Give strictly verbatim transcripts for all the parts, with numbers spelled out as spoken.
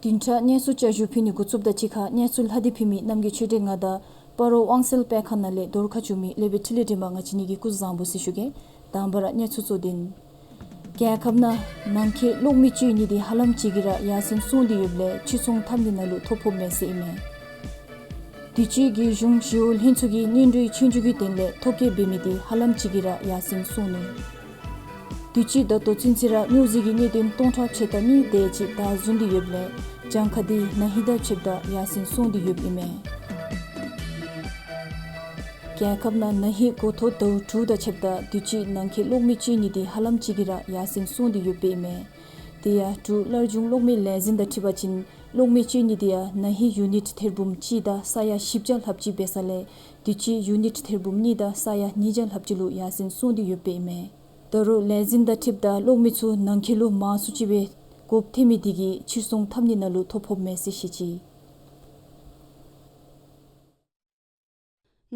བདུན་ཕྲག་གནས་ཚུལ་བསྐྱར་ཞུ་ཕུལ་ནི་འགོ་བཙུགསཔ་ད་གཅིག་ཁར་གནས་ཚུལ་ལྷག་སྟེ་ཕུལ་མི་རྣམ་རྒྱལ་ཆོས་སྒྲོན་ང་དང་སྤ་རོ་དབང་གསལ་སྤེལ་ཁང་ནང་ལས་རྫོང་ཁ་བྱོན་མི་ལེགས་པའི་འཕྲིན་ལས་སྒྲོལ་མ་ང་བཅས་གཉིས་ཀྱིས་སྐུ་གཟུགས་བཟང་པོ་ཟེར་ཞུ་གེ། དང་པ་ར་གནས་ཚུལ་གཙོ་དོན། རྒྱལ་ཁབ་ནང་ནང་འཁོད་གློག་མེ་སྤྱོད་ནི་འདི་ཧ་ལམ་ཅིག་གིས་ར་ཡར་སེང་སོང་སྟེ་ཡོདཔ་ལས་ཕྱིར་ཚོང་འཐབ་ནི་ནང་ལུ་ཐོ་ཕོགཔ་མས་ཟེར་ཨིན་མས། དུས་ཅི་རྒྱལ་གཞུང་ཞི་གཡོག་ལྷན་ཚོགས་ཀྱིས་སྙན་སྒྲོན་ཆོས་རྒྱུགས་ཀྱི་དོན་ལས་ཐོ་བཀོད་འབད་མི་འདི་ཧ་ལམ་ཅིག་གིས་ར་ཡར་སེང་སོང་ནུག། དུས་ཅི་ད་ལྟོ་ཚུན་ཚོད་ར་སྨྱོ་རྫས་ཀྱི་གནད་དོན་སྟོང་ཕྲག་ཕྱེད་དང་གཉིས་དེ་ཅིག་བདའ་ཟུན་ཏེ་ཡོདཔ་ལས་གྱངས་ཁ་འདི་ན་ཧིང་དང་ཕྱདཔ་ད་ཡར་སེང་སོང་སྟེ་ཡོདཔ་ཨིན་མས། རྒྱལ་ཁབ་ནང་ན་ཧིང་འགོ་ཐོག་ཟླཝ་དྲུག་དང་ཕྱདཔ་ད་དུས་ཅི་ནང་འཁོད་གློག་མེ་སྤྱོད་ནི་འདི་ཧ་ལམ་ཅིག་གིས་ར་ཡར་སེང་སོང་སྟེ་ཡོདཔ་ཨིན་མས། དེ་ཡང་འབྲུག་སླར་འབྱུང་གློག་མེ་ལས་འཛིན་དང་འཁྲིལ་བ་ཅིན་གློག་མེ་སྤྱོད་ནི་འདི་ཡང་ན་ཧིང་ཡུ་ནིཊ་ཐེར་འབུམ་གཅིག་དང་ས་ཡ་བཞི་བརྒྱ་ལྷགཔ་ཅིག་འབད་ས་ལས་དུས་ཅི་ཡུ་ནིཊ་ཐེར་འབུམ་གཉིས་དང་ས་ཡ་ཉིས་བརྒྱ་ལྷགཔ་ཅིག་ལུ་ཡར་སེང་སོང་སྟེ་ཡོདཔ་ཨིན་མས། ད་རུང་ལས་འཛིན་དང་འཁྲིལཝ་ད་གློག་མེ་ཚུ་ནང་འཁོད་ལུ་མང་སུ་ཅིག་སྦེ་དགོཔ་ཐོན་མི་དེ་གིས་ཕྱིར་ཚོང་འཐབ་ནི་ནང་ལུ་ཐོ་ཕོགཔ་མས་ཟེར་བཤད་ཅི།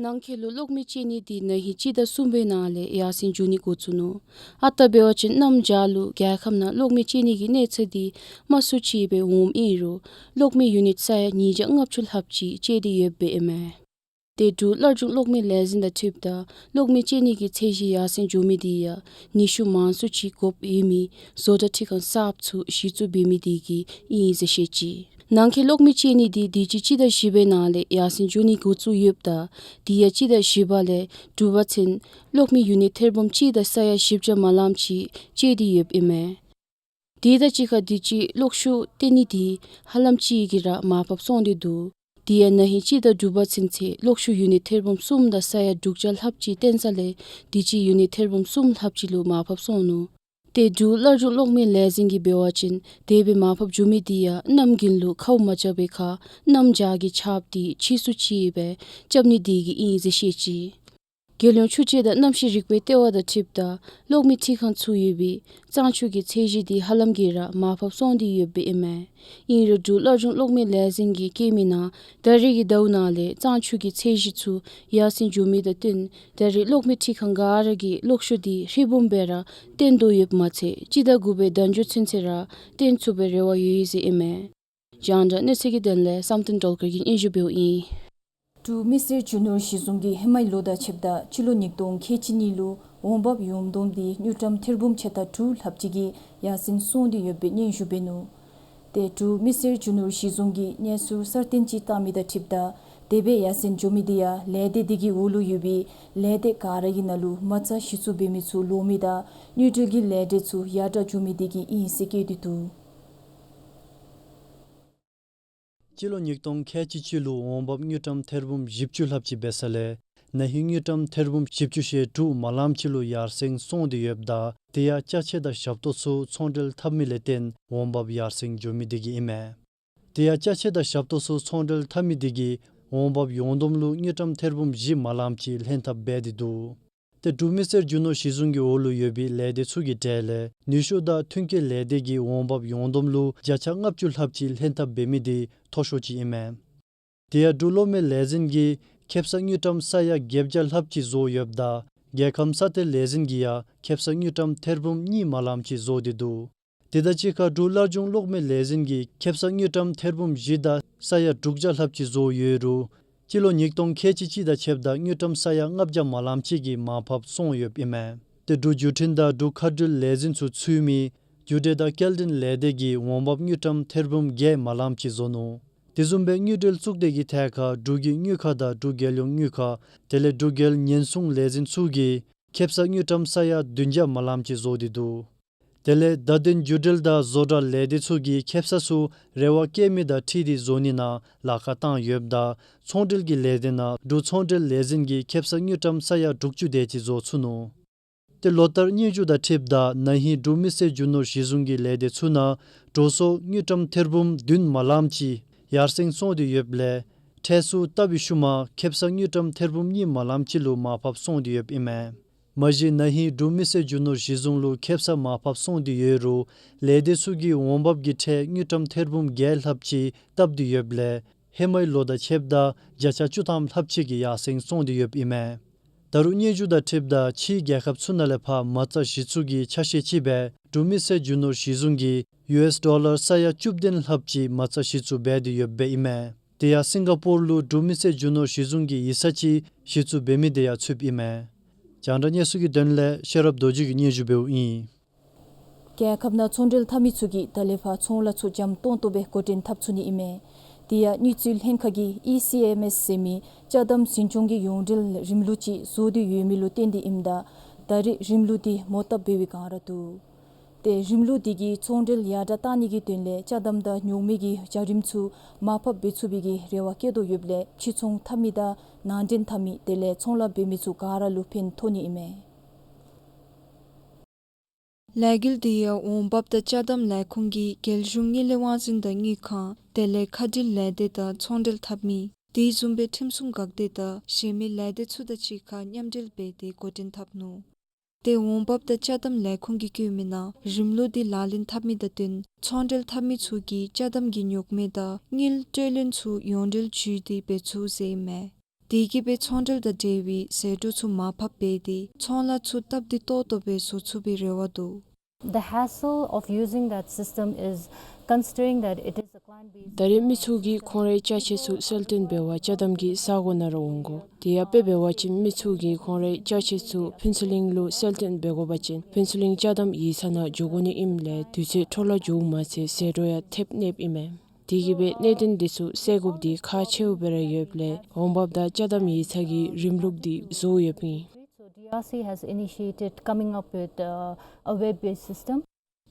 ནང་འཁོད་ལུ་གློག་མེ་སྤྱོད་ནི་འདི་ན་ཧིང་སྤྱི་ཟླ་གསུམ་པའི་ནང་ལས་ཡར་སེང་འགྱོ་ནི་འགོ་བཙུགས་ནུག། ཨ་རྟག་འབད་བ་ཅིན་གནམ་བྱཱར་ལུ་རྒྱལ་ཁབ་ནང་གློག་མེ་སྤྱོད་ནི་གི་གནས་ཚད་འདི་དམའ་སུ་ཅིག་སྦེ་འོངམ་ཨིན་རུང་གློག་མེ་ཡུ་ནིཊ་ས་ཡ་ཉིས་བརྒྱ་ལྔ་བཅུ་ལྷགཔ་ཅིག་སྤྱོད་དེ་ཡོདཔ་ཨིན་མས། ཏེ་འབྲུག་སླར་འབྱུང་གློག་མེ་ལས་འཛིན་དང་འཁྲིལཝ་ད་གློག་མེ་སྤྱོད་ནི་གི་ཚད་གཞི་ཡར་སེང་འགྱོ་མི་འདི་ཡང་ནུས་ཤུགས་མང་སུ་ཅིག་དགོཔ་ཡོད་མི་བཟོ་གྲྭ་འཕྲུལ་ཁང་གསརཔ་ཚུ་གཞི་བཙུགས་འབད་མི་དེ་གིས་ཨིན་ཟེར་བཤད་ཅི། ནང་འཁོད་གློག་མེ་སྤྱོད་ནི་འདི་དུས་ཅི་སྤྱི་ཟླ་བཞི་པའི་ནང་ལས་ཡར་སེང་འགྱོ་ནི་འགོ་བཙུགས་ཡོདཔ་ད་དེ་ཡང་སྤྱི་ཟླ་བཞི་པ་ལས་དྲུག་པ་ཚུན་གློག་མེ་ཡུ་ནིཊ་ཐེར་འབུམ་གཅིག་དང་ས་ཡ་བཞི་བརྒྱ་མ་ལངམ་ཅིག་སྤྱོད་དེ་ཡོདཔ་ཨིན་མས། དེ་དང་གཅིག་ཁར་དུས་ཅི་གློག་ཤུགས་བཏོན་ནི་འདི་ཧ་ལམ་ཅིག་གིས་ར་མར་ཕབ་སོང་སྟེ་འདུག། དེ་ཡང་ན་ཧིང་སྤྱི་ཟླ་དྲུག་པ་ཚུན་ཚོད་གློག་ཤུགས་ཡུ་ནིཊ་ཐེར་འབུམ་གསུམ་དང་ས་ཡ་དྲུག་བརྒྱ་ལྷགཔ་ཅིག་བཏོན་ས་ལས་དུས་ཅི་ཡུ་ནིཊ་ཐེར་འབུམ་གསུམ་ལྷགཔ་ཅིག་ལུ་མར་ཕབ་སོང་ནུག། ཏེ་འབྲུག་སླར་འབྱུང་གློག་མེ་ལས་འཛིན་གྱིས་འབད་བ་ཅིན་དེ་སྦེ་མར་ཕབ་འགྱོ་མི་འདི་ཡང་གནམ་དགུན་ལུ་ཁཝ་མ་རྐྱབ་པའི་ཁར་གནམ་བྱཱར་གྱི་ཆརཔ་འདི་ཆེ་སུ་ཅིག་སྦེ་རྐྱབ་ནི་དེ་གིས་ཨིན་ཟེར་བཤད་ཅི། རྒྱལ་ཡོངས་ཆུ་དཔྱད་དང་གནམ་གཤིས་རིག་པའི་ལྟེ་བ་དང་འཁྲིལཝ་ད་གློག་མེ་འཕྲུལ་ཁང་ཚུ་ཡོད་པའི་གཙང་ཆུ་གི་ཚད་གཞི་འདི་ཧ་ལམ་གྱིས་ར་མར་ཕབ་སོང་སྟེ་ཡོདཔ་ཨིན་མས། ཨིན་རུང་འབྲུག་སླར་འབྱུང་གློག་མེ་ལས་འཛིན་གྱིས་བཀོད་མི་ནང་ད་རེས་ཀྱི་ཟླཝ་ནང་ལས་གཙང་ཆུ་གི་ཚད་གཞི་ཚུ་ཡར་སེང་འགྱོ་མི་དང་བསྟུན་ད་རེས་གློག་མེ་འཕྲུལ་ཁང་ག་ར་གིས་གློག་ཤུགས་འདི་ཧྲིལ་བུམ་སྦེ་ར་བཏོན་དོ་ཡོདཔ་མ་ཚད་སྤྱི་ཟླ་དགུ་པའི་ཟླ་མཇུག་ཚུན་ཚོད་ར་བཏོན་ཚུགས་པའི་རེ་བ་ཡོད་ཟེར་ཨིན་མས། རྒྱང་བསྒྲགས་གནས་ཚུལ་གྱི་དོན་ལས་བསམ་གཏན་སྒྲོལ་དཀར་གྱིས་སྙན་ཞུ་འབདཝ་ཨིན། འབྲུག་མི་སེར་རྒྱུ་ནོར་གཞི་བཟུང་གིས་ཧེ་མའི་ལོ་དང་ཕྱདཔ་ད་སྤྱི་ལོ་ཉིས་སྟོང་ཁལ་གཅིག་གཉིས་ལུ་འོང་འབབ་ཡོངས་བསྡོམས་འདི་དངུལ་ཀྲམ་ཐེར་འབུམ་ཕྱེད་དང་དྲུག་ལྷགཔ་ཅིག་གིས་ཡར་སེང་སོང་སྟེ་ཡོད་པའི་སྙན་ཞུ་འབད་ནུག། ཏེ་འབྲུག་མི་སེར་རྒྱུ་ནོར་གཞི་བཟུང་གིས་གནས་ཚུལ་གསར་བཏོན་ཅིག་བཏང་མི་དང་འཁྲིལཝ་ད་དེ་སྦེ་ཡར་སེང་འགྱོ་མི་འདི་ཡང་ལས་སྡེ་འདི་གི་འོག་ལུ་ཡོད་པའི་ལས་སྡེ་ག་ར་གི་ནང་ལུ་མ་རྩ་གཞི་བཙུགས་འབད་མི་ཚུ་ལོག་མི་དང་དངུལ་འབྲེལ་གྱི་ལས་སྡེ་ཚུ་ཡར་དྲག་འགྱོ་མི་དེ་གིས་ཨིན་ཟེར་བཀོད་དེ་འདུག། སྤྱི་ལོ་ཉིས་སྟོང་ཁལ་གཅིག་གཅིག་ལུ་འོང་འབབ་དངུལ་ཀྲམ་ཐེར་འབུམ་བཞི་བཅུ་ལྷགཔ་ཅིག་འབད་ས་ལས་ན་ཧིང་དངུལ་ཀྲམ་ཐེར་འབུམ་བཞི་བཅུ་ཞེ་དྲུག་མ་ལངམ་ཅིག་ལུ་ཡར་སེང་སོང་སྟེ་ཡོདཔ་ད་དེ་ཡང་ཅ་ཆས་དང་ཞབས་ཏོག་ཚུ་ཚོང་འབྲེལ་འཐབ་མི་ལས་བརྟེན་འོང་འབབ་ཡར་སེང་འགྱོ་མི་དེ་གིས་ཨིན་མས། དེ་ཡང་ཅ་ཆས་དང་ཞབས་ཏོག་ཚུ་ཚོང་འབྲེལ་འཐབ་མི་དེ་གིས་འོང་འབབ་ཡོངས་བསྡོམས་ལུ་དངུལ་ཀྲམ་ཐེར་འབུམ་བཞི་མ་ལངམ་ཅིག་ལྷན་ཐབས་འབད་དེ་འདུག། ཏེ་འབྲུག་མི་སེར་རྒྱུ་ནོར་གཞི་བཟུང་གི་འོག་ལུ་ཡོད་པའི་ལས་སྡེ་ཚུ་གི་གྲས་ལས་ནུས་ཤུགས་དང་ཐོན་སྐྱེད་ལས་སྡེ་གིས་འོང་འབབ་ཡོངས་བསྡོམས་ལུ་བརྒྱ་ཆ་ལྔ་བཅུ་ལྷགཔ་ཅིག་ལྷན་ཐབས་འབད་མི་དེ་མཐོ་ཤོས་ཅིག་ཨིན་མས། དེ་ཡང་འབྲུག་གློག་མེ་ལས་འཛིན་གྱིས་ཁེ་སང་དངུལ་ཀྲམ་ས་ཡ་བརྒྱད་བརྒྱ་ལྷགཔ་ཅིག་བཟོ་ཡོདཔ་ད་རྒྱལ་ཁམས་ས་གཏེར་ལས་འཛིན་གྱིས་ཡང་ཁེ་སང་དངུལ་ཀྲམ་ཐེར་འབུམ་གཉིས་མ་ལངམ་ཅིག་བཟོ་སྟེ་འདུག། དེ་དང་གཅིག་ཁར་འབྲུག་སླར་འབྱུང་གློག་མེ་ལས་འཛིན་གྱིས་ཁེ་སང་དངུལ་ཀྲམ་ཐེར་འབུམ་བཞི་དང་ས་ཡ་དྲུག་བརྒྱ་ལྷགཔ་ཅིག་བཟོ་ཡོད་རུང་སྤྱི་ལོ་ཉིས་སྟོང་ཁལ་གཅིག་གཅིག་དང་ཕྱདཔ་ད་དངུལ་ཀྲམ་ས་ཡ་ལྔ་བརྒྱ་མ་ལངམ་ཅིག་གིས་མར་ཕབ་སོང་ཡོདཔ་ཨིན་མས། ཏེ་འབྲུག་བརྒྱུད་འཕྲིན་དང་འབྲུག་མཁའ་འགྲུལ་ལས་འཛིན་ཚུ་ཚུད་མི་རྒྱུ་འབྲས་དང་སྐྱེལ་འདྲེན་ལས་སྡེ་གིས་འོང་འབབ་དངུལ་ཀྲམ་ཐེར་འབུམ་བརྒྱད་མ་ལངམ་ཅིག་བཟོ་ནུག། དེ་བཟུམ་སྦེ་དངུལ་འབྲེལ་གཙུག་སྡེ་གི་ཐད་ཁར་འབྲུག་གི་དངུལ་ཁང་དང་འབྲུག་རྒྱལ་ཡོངས་དངུལ་ཁང་དེ་ལས་འབྲུག་རྒྱལ་ཉེན་སྲུང་ལས་འཛིན་ཚུ་གིས་ཁེ་སང་དངུལ་ཀྲམ་ས་ཡ་བདུན་བརྒྱ་མ་ལངམ་ཅིག་བཟོ་སྟེ་འདུག། དེ་ལས་བརྡ་དོན་རྒྱུ་འབྲེལ་དང་བཟོ་གྲྭ་ལས་སྡེ་ཚུ་གིས་ཁེ་སང་ཚུ་རེ་བ་བསྐྱེད་མི་དང་འཁྲིལ་ཏེ་བཟོ་ནི་ནང་ལཱ་ཁག་བཏང་ཡོདཔ་ད་ཚོང་འབྲེལ་གྱི་ལས་སྡེ་ནང་འབྲུག་ཚོང་འབྲེལ་ལས་འཛིན་གྱིས་ཁེ་སང་དངུལ་ཀྲམ་ས་ཡ་དྲུག་ཅུ་དེ་ཅིག་བཟོ་ཚུགས་ནུག། ཏེ་ལོ་ལྟར་སྙན་ཞུ་དང་འཁྲིལཝ་ད་ན་ཧིང་འབྲུག་མི་སེར་རྒྱུ་ནོར་གཞི་བཟུང་གི་ལས་སྡེ་ཚུ་ནང་འགྲོ་སོང་དངུལ་ཀྲམ་ཐེར་འབུམ་བདུན་མ་ལངམ་ཅིག་ཡར་སེང་སོང་སྟེ་ཡོདཔ་ལས་ཁྲལ་ཚུ་བཏབ་པའི་ཤུལ་མ་ཁེ་སང་དངུལ་ཀྲམ་ཐེར་འབུམ་གཉིས་མ་ལངམ་ཅིག་ལུ་མར་ཕབ་སོང་སྟེ་ཡོདཔ་ཨིན་མས། མ་གཞི་ན་ཧིང་འབྲུག་མི་སེར་རྒྱུ་ནོར་གཞི་བཟུང་ལུ་ཁེ་སང་མར་ཕབ་སོང་སྟེ་ཡོད་རུང་ལས་སྡེ་ཚུ་གིས་འོང་འབབ་ཀྱི་ཁྲལ་དངུལ་ཀྲམ་ཐེར་འབུམ་བརྒྱད་ལྷགཔ་ཅིག་བཏབ་སྟེ་ཡོདཔ་ལས་ཧེ་མའི་ལོ་དང་ཕྱདཔ་ད་བརྒྱ་ཆ་བཅུ་ཐམ་ལྷགཔ་ཅིག་གིས་ཡར་སེང་སོང་སྟེ་ཡོདཔ་ཨིན་མས། ད་རུང་སྙན་ཞུ་དང་འཁྲིལཝ་ད་ཕྱིའི་རྒྱལ་ཁབ་ཚུ་ནང་ལས་ཕར་མ་རྩ་གཞི་བཙུགས་ཀྱི་ཆ་ཤས་ཅིག་སྦེ་འབྲུག་མི་སེར་རྒྱུ་ནོར་གཞི་བཟུང་གིས་ཡུ་ཨེསི་ཌོ་ལར་ས་ཡ་བཅུ་བདུན་ལྷགཔ་ཅིག་མ་རྩ་གཞི་བཙུགས་འབད་དེ་ཡོདཔ་ཨིན་མས། དེ་ཡང་སིང་ག་པོར་ལུ་འབྲུག་མི་སེར་རྒྱུ་ནོར་གཞི་བཟུང་གི་ཡིག་ཚང་ཅིག་གཞི་བཙུགས་འབད་མི་དེ་ཡང་ཚུདཔ་ཨིན་མས། རྒྱང་བསྒྲགས་གནས་ཚུལ་གྱི་དོན་ལས་ཤེས་རབ་རྡོ་རྗེ་གིས་སྙན་ཞུ་འབདཝ་ཨིན། རྒྱལ་ཁབ་ནང་ཚོང་འབྲེལ་འཐབ་མི་ཚུ་གིས་ད་ལས་ཕར་ཚོང་ལཱ་ཚུ་འཇམ་ཏོང་ཏོ་སྦེ་འགོ་འདྲེན་འཐབ་ཚུགས་ནི་ཨིན་མས། དེ་ཡང་དངུལ་རྩིས་ལྷན་ཁག་གིས་ཨི་སི་ཨེམ་ཨེསི་ཟེར་མི་ཅ་དམ་འཛིན་སྐྱོང་གི་ཡོངས་འབྲེལ་རིམ་ལུགས་ཅིག་བཟོ་སྟེ་ཡོད་མི་ལུ་བརྟེན་ཏེ་ཨིནམ་ད་ད་རེས་རིམ་ལུགས་དེ་མོ་བཏབ་འབད་བའི་བསྒང་ར་འདུག། ཏེ་རིམ་ལུགས་དེ་གིས་ཚོང་འབྲེལ་ཡར་དྲགས་གཏང་ནི་གི་དོན་ལས་ཅ་དམ་དང་ཉོག་མེད་ཀྱི་བྱ་རིམ་ཚུ་མར་ཕབ་འབད་ཚུགས་པའི་གི་རེ་བ་བསྐྱེད་དོ་ཡོདཔ་ལས་ཕྱིར་ཚོང་འཐབ་མི་དང་ནང་འདྲེན་འཐབ་མི་དེ་ལས་ཚོང་ལཱ་འབད་མི་ཚུ་ག་ར་ལུ་ཕན་ཐོགས་ནི་ཨིན་མས། ལས་འགུལ་འདི་ཡང་འོང་འབབ་དང་ཅ་དམ་ལས་ཁུངས་ཀྱིས་རྒྱལ་གཞུང་དངུལ་ལས་དབང་འཛིན་དང་དངུལ་ཁང་དེ་ལས་ཁ་འདྲིལ་ལས་སྡེ་དང་ཚོང་འབྲེལ་འཐབ་མི་དེ་བཟུམ་སྦེ་ཁྲིམས་སྲུང་འགག་སྡེ་དང་གཞན་མི་ལས་སྡེ་ཚུ་དང་གཅིག་ཁར་མཉམ་འབྲེལ་འབད་དེ་འགོ་འདྲེན་འཐབ་ནུག། ཏེ་འོང་འབབ་དང་ཅ་དམ་ལས་ཁུངས་ཀྱིས་བཀོད་མི་ནང་རིམ་ལུགས་འདི་ལག་ལེན་འཐབ་མི་དང་བསྟུན་ཚོང་འབྲེལ་འཐབ་མི་ཚུ་གིས་ཅ་དམ་གྱི་ཉོག་མེད་དང་དངུལ་སྤྲོད་ལེན་ཚུ་ཡོངས་འབྲེལ་བརྒྱུད་དེ་འབད་ཚུགས་ཟེར་ཨིན་མས། དེ་གིས་སྦེ་ཚོང་འབྲེལ་དང་འབྲེལ་བའི་ཟད་འགྲོ་ཚུ་མར་ཕབ་འབད་དེ་ཚོང་ལཱ་ཚུ་སྟབས་བདེ་ཏོག་ཏོ་སྦེ་བཟོ་ཚུགས་པའི་རེ་བ་འདུག། The hassle of using that system is considering that it is a client based. ད་རེས་མི་ཚུ་གིས་ཁོང་རའི་ཅ་ཆས་ཚུ་གསལ་སྟོན་འབད་བར་ཅ་དམ་གྱི་ས་གོ་ནང་ར་འོང་དགོ། དེ་ཡང་དཔེ་འབད་བ་ཅིན་མི་ཚུ་གིས་ཁོང་རའི་ཅ་ཆས་ཚུ་ཕུན་ཚོགས་གླིང་ལུ་གསལ་སྟོན་འབད་དགོ་པ་ཅིན་ཕུན་ཚོགས་གླིང་ཅ་དམ་ཡིག་ཚང་ནང་འགྱོ་དགོ་ནི་ཨིནམ་ལས་དུས་ཚོད་འཕྲོ་བརླག་འགྱོཝ་མ་ཚད་ཟད་འགྲོ་ཡང་ཐེབས་ནི་ཨིན་མས། དེ་གིས་སྦེ་གནད་དོན་འདི་ཚུ་སེལ་དགོཔ་འདི་ཁག་ཆེཝ་སྦེ་ར་ཡོདཔ་ལས་འོང་འབབ་དང་ཅ་དམ་ཡིག་ཚང་གིས་རིམ་ལུགས་འདི་བཟོ་ཡོདཔ་ཨིན། So D R C has initiated coming up with, uh, a web-based system.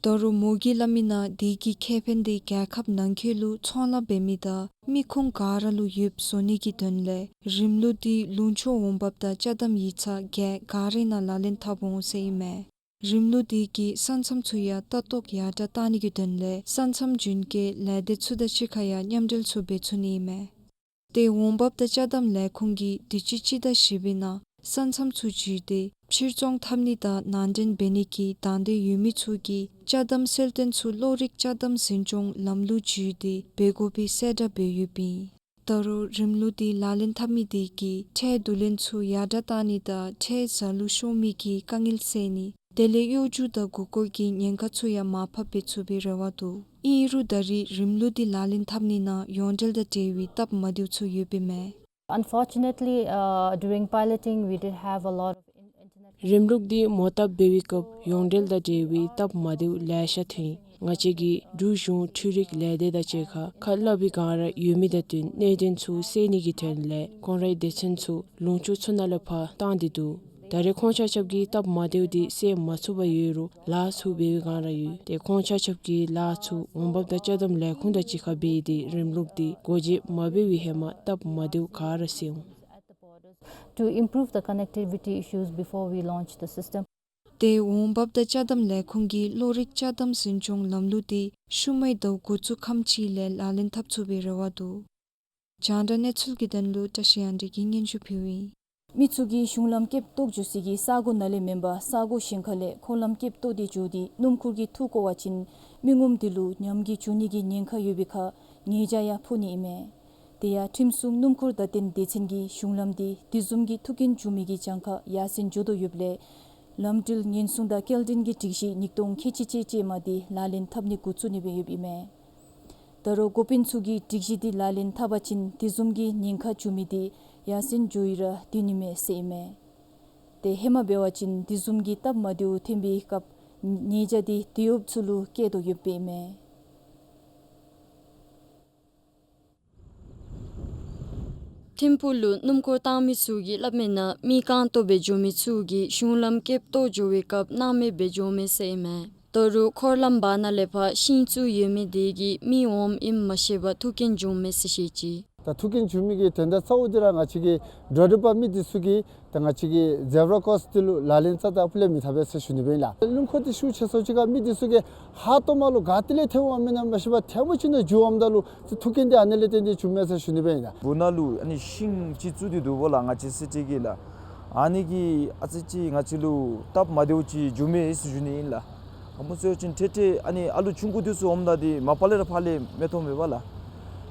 ད་རུང་མོ་གིས་སླབ་མི་ནང་དེ་གི་ཁེ་ཕན་འདི་རྒྱལ་ཁབ་ནང་འཁོད་ལུ་ཚོང་ལཱ་འབད་མི་དང་མི་ཁུངས་ག་ར་ལུ་ཡོདཔ་བཟོ་ནི་གི་དོན་ལས་རིམ་ལུགས་འདི་ལུང་ཕྱོགས་འོང་འབབ་དང་ཅ་དམ་ཡིག་ཚང་བརྒྱད་ག་རའི་ནང་ལག་ལེན་འཐབ་འོང་ཟེར་ཨིན་མས། རིམ་ལུགས་དེ་གིས་ས་མཚམས་ཚུ་ཡང་ལྟ་རྟོག་ཡར་དྲགས་གཏང་ནི་གི་དོན་ལས་ས་མཚམས་རྒྱུན་སྐྱེལ་ལས་སྡེ་ཚུ་དང་གཅིག་ཁར་ཡང་མཉམ་འབྲེལ་ཚུ་འབད་ཚུགས་ནི་ཨིན་མས། ཏེ་འོང་འབབ་དང་ཅ་དམ་ལས་ཁུངས་ཀྱིས་དུས་ཅི་སྤྱི་ཟླ་བཞི་པའི་ནང་ས་མཚམས་ཚུ་བརྒྱུད་དེ་ཕྱིར་ཚོང་འཐབ་ནི་དང་ནང་འདྲེན་འབད་ནི་གི་དང་འདོད་ཡོད་མི་ཚུ་གིས་ཅ་དམ་གསལ་སྟོན་ཚུ་གློག་རིག་ཅ་དམ་འཛིན་སྐྱོང་ལམ་ལུགས་བརྒྱུད་དེ་འབད་དགོ་པའི་གསལ་བསྒྲགས་འབད་ཡོདཔ་ཨིན། ད་རུང་རིམ་ལུགས་འདི་ལག་ལེན་འཐབ་མི་དེ་གིས་ཁྲལ་བསྡུ་ལེན་ཚུ་ཡར་དྲགས་གཏང་ནི་དང་ཁྲལ་ཟད་ལུགས་ཤོར་མི་གི་དཀའ་ངལ་སེལ་ནི་དེ་ལས་གཡོ་སྒྱུ་དང་མགུ་སྐོར་གྱི་ཉེན་ཁ་ཚུ་ཡང་མར་ཕབ་འབད་ཚུགས་པའི་རེ་བ་འདུག། ཨིན་རུང་ད་རེས་རིམ་ལུགས་འདི་ལག་ལེན་འཐབ་ནི་ནང་ཡོངས་འབྲེལ་དང་འབྲེལ་བའི་སྟབས་མ་བདེཝ་ཚུ་ཡོདཔ་ཨིན་མས། Unfortunately, uh, during piloting, we did have a lot of in-, internet རིམ་ལུགས་འདི་མོ་བཏབ་འབད་བའི་སྐབས་ཡོངས་འབྲེལ་དང་འབྲེལ་བའི་སྟབས་མ་བདེཝ་ལེ་ཤ་ཐོན། ང་བཅས་ཀྱིས་འབྲུག་གཞུང་འཕྲུལ་རིག་ལས་སྡེ་དང་གཅིག་ཁར་ཁ་སླབ་པའི་བསྒང་ར་ཡོད་མི་དང་བསྟུན་གནད་དོན་ཚུ་སེལ་ནི་གི་དོན་ལས་ཁོང་རའི་སྡེ་ཚན་ཚུ་ལུང་ཕྱོགས་ཚུ་ནང་ལས་ཕར་བཏང་སྟེ་འདུག། ད་རེས་ཁོང་ཆ་ཁྱབ་ཀྱིས་སྟབས་མ་བདེཝ་འདི་སེལ་མ་ཚུགས་པར་ཡོད་རུང་ལཱ་ཚུ་འབད་བའི་བསྒང་ར་ཡོད། ཏེ་ཁོང་ཆ་ཁྱབ་ཀྱིས་ལཱ་ཚུ་འོང་འབབ་དང་ཅ་དམ་ལས་ཁུངས་དང་གཅིག་ཁར་འབད་དེ་རིམ་ལུགས་འདི་སྒོ་འབྱེད་མ་འབད་བའི་ཧེ་མ་སྟབས་མ་བདེཝ་ག་ར་སེལ་འོང་། To improve the connectivity issues before we launch the system. ཏེ་འོང་འབབ་དང་ཅ་དམ་ལས་ཁུངས་ཀྱིས་གློག་རིག་ཅ་དམ་འཛིན་སྐྱོང་ལམ་ལུགས་འདི་ཤུལ་མའི་ཟླཝ་འགོ་བཙུགས་ཁམས་ཅིག་ལས་ལག་ལེན་འཐབ་ཚུགས་པའི་རེ་བ་འདུག། རྒྱང་བསྒྲགས་གནས་ཚུལ་གྱི་དོན་ལུ་བཀྲ་ཤིས་དབྱངས་སྒྲོན་གྱིས་སྙན་ཞུ་ཕུལཝ་ཨིན། མི་ཚུ་གིས་གཞུང་ལམ་བཀལ་བཏོག་འགྱོ་སའི་གི་ས་གོ་ནང་ལས་མེན་པར་ས་གོ་གཞན་ཁ་ལས་འཁོར་ལམ་བཀལ་བཏོག་སྟེ་འགྱོ་སྟེ་སྣུམ་འཁོར་གྱི་ཐུག་བཀོ་བ་ཅིན་མི་ངོམ་དེ་ལུ་ཉམས་རྒུད་འབྱུང་ནི་གི་ཉེན་ཁ་ཡོད་པའི་ཁར་ཉེས་བྱ་ཡང་ཕོག་ནི་ཨིན་མས། དེ་ཡང་ཁྲིམས་སྲུང་སྣུམ་འཁོར་བརྡ་སྟོན་སྡེ་ཚན་གྱིས་གཞུང་ལམ་འདི་དེ་བཟུམ་གྱི་ཐུག་རྐྱེན་འབྱུང་མི་གི་གྱངས་ཁ་ཡར་སེང་འགྱོ་དོ་ཡོདཔ་ལས་ལམ་འགྲུལ་ཉེན་སྲུང་དང་སྐྱེལ་འདྲེན་གྱི་སྒྲིག་གཞི་ཉིས་སྟོང་ཁལ་གཅིག་ཅན་ཅན་མ་འདི་ལག་ལེན་འཐབ་ནི་འགོ་བཙུགས་ནི་སྦེ་ཡོདཔ་ཨིན་མས། ད་རུང་འགོ་དཔོན་ཚུ་གིས་སྒྲིག་གཞི་འདི་ལག་ལེན་འཐབ་པ་ཅིན་དེ་བཟུམ་གྱི་ཉེན་ཁ་འབྱུང་མི་འདི་ཡར་སེང་འགྱོ་ཡི་ར་སྡོད་ནི་མས་ཟེར་ཨིན་མས། ཏེ་ཧེ་མ་འབད་བ་ཅིན་དེ་བཟུམ་གྱི་སྟབས་མ་བདེཝ་ཐོན་པའི་སྐབས་ཉེས་བྱ་འདི་དེད་གཡོགཔ་ཚུ་ལུ་བཀལ་དོ་ཡོདཔ་ཨིན་མས། ཐིམ་ཕུག་ལུ་སྣུམ་འཁོར་བཏང་མི་ཚུ་གིས་སླབ་མི་ནང་མི་རྐང་སྟོང་སྦེ་འགྱོ་མི་ཚུ་གིས་གཞུང་ལམ་བཀལ་བཏོག་འགྱོ་བའི་སྐབས་སྣང་མེད་སྦེ་འགྱོཝ་མས་ཟེར་ཨིན་མས། ད་རུང་འཁོར་ལམ་བར་ན་ལས་ཕར་ཤིང་བཙུགས་ཡོད་མི་དེ་གིས་མི་འོངམ་ཨིནམ་མ་ཤེས་པར་ཐུག་རྐྱེན་འབྱུངམ་མས་ཟེར་བཤད་ཅི། ད་ཐུག་རྐྱེན་འབྱུང་མི་གི་དོན་དག་གཙོ་བོ་འདི་ར་ང་བཅས་ཀྱི་འགྲོ་འགྲུལ་པ་མི་འདི་ཚུ་གིས་ད་ང་བཅས་ཀྱི་ཛེབ་ར་ཀོརོསི་འདི་ལུ་ལག་ལེན་རྩ་དང་ཕུ་ལས་མི་འཐབ་པས་ཟེར་ཞུ་ནི་སྦེ་ཨིན་ལགས། སྣུམ་འཁོར་འདི་ཤུགས་ཆེ་སོང་ཅིག་ཁར་མི་འདི་ཚུ་གིས་ཧ་སྟོངམ་ལུ་ག་ཏེ་ལས་ཐལ་འོངམ་ཨིན་ན་མ་ཤེས་པར་ཐལ་མོ་ཅིག་ནང་འགྱོཝ་ད་ལུ་ཐུག་རྐྱེན་འདི་ཨ་ནི་ལས་བརྟེན་ཏེ་བྱུངམ་མས་ཟེར་ཞུ་ནི་སྦེ་ཨིན་ལགས། སྦུག་ན་ལུ་ཨ་ནི་ཤིང་ཅིག་བཙུགས་ཏེ་འདུག་པ་ལགས། ང་བཅས་སི་ཊི་གི་ལགས། ཨ་ནི་གིས་ཨ་ཙི་ཅིག་ང་བཅས་ལུ་སྟབས་མ་བདེཝ་ཅིག་འབྱུངམ་མས་ཟེར་ཞུ་ནི་ཨིན་ལགས། ག་མོ་ཟེར་བ་ཅིན་ཏེ་ཏེ་ཨ་ནི་ཨ་ལུ་ཆུང་ཀུ་འདི་ཚུ་འོངམ་ད་འདི་མ་པ་ལས་ར་ཕར་ལས་མི་མཐོངམ་མས་པ་ལགས།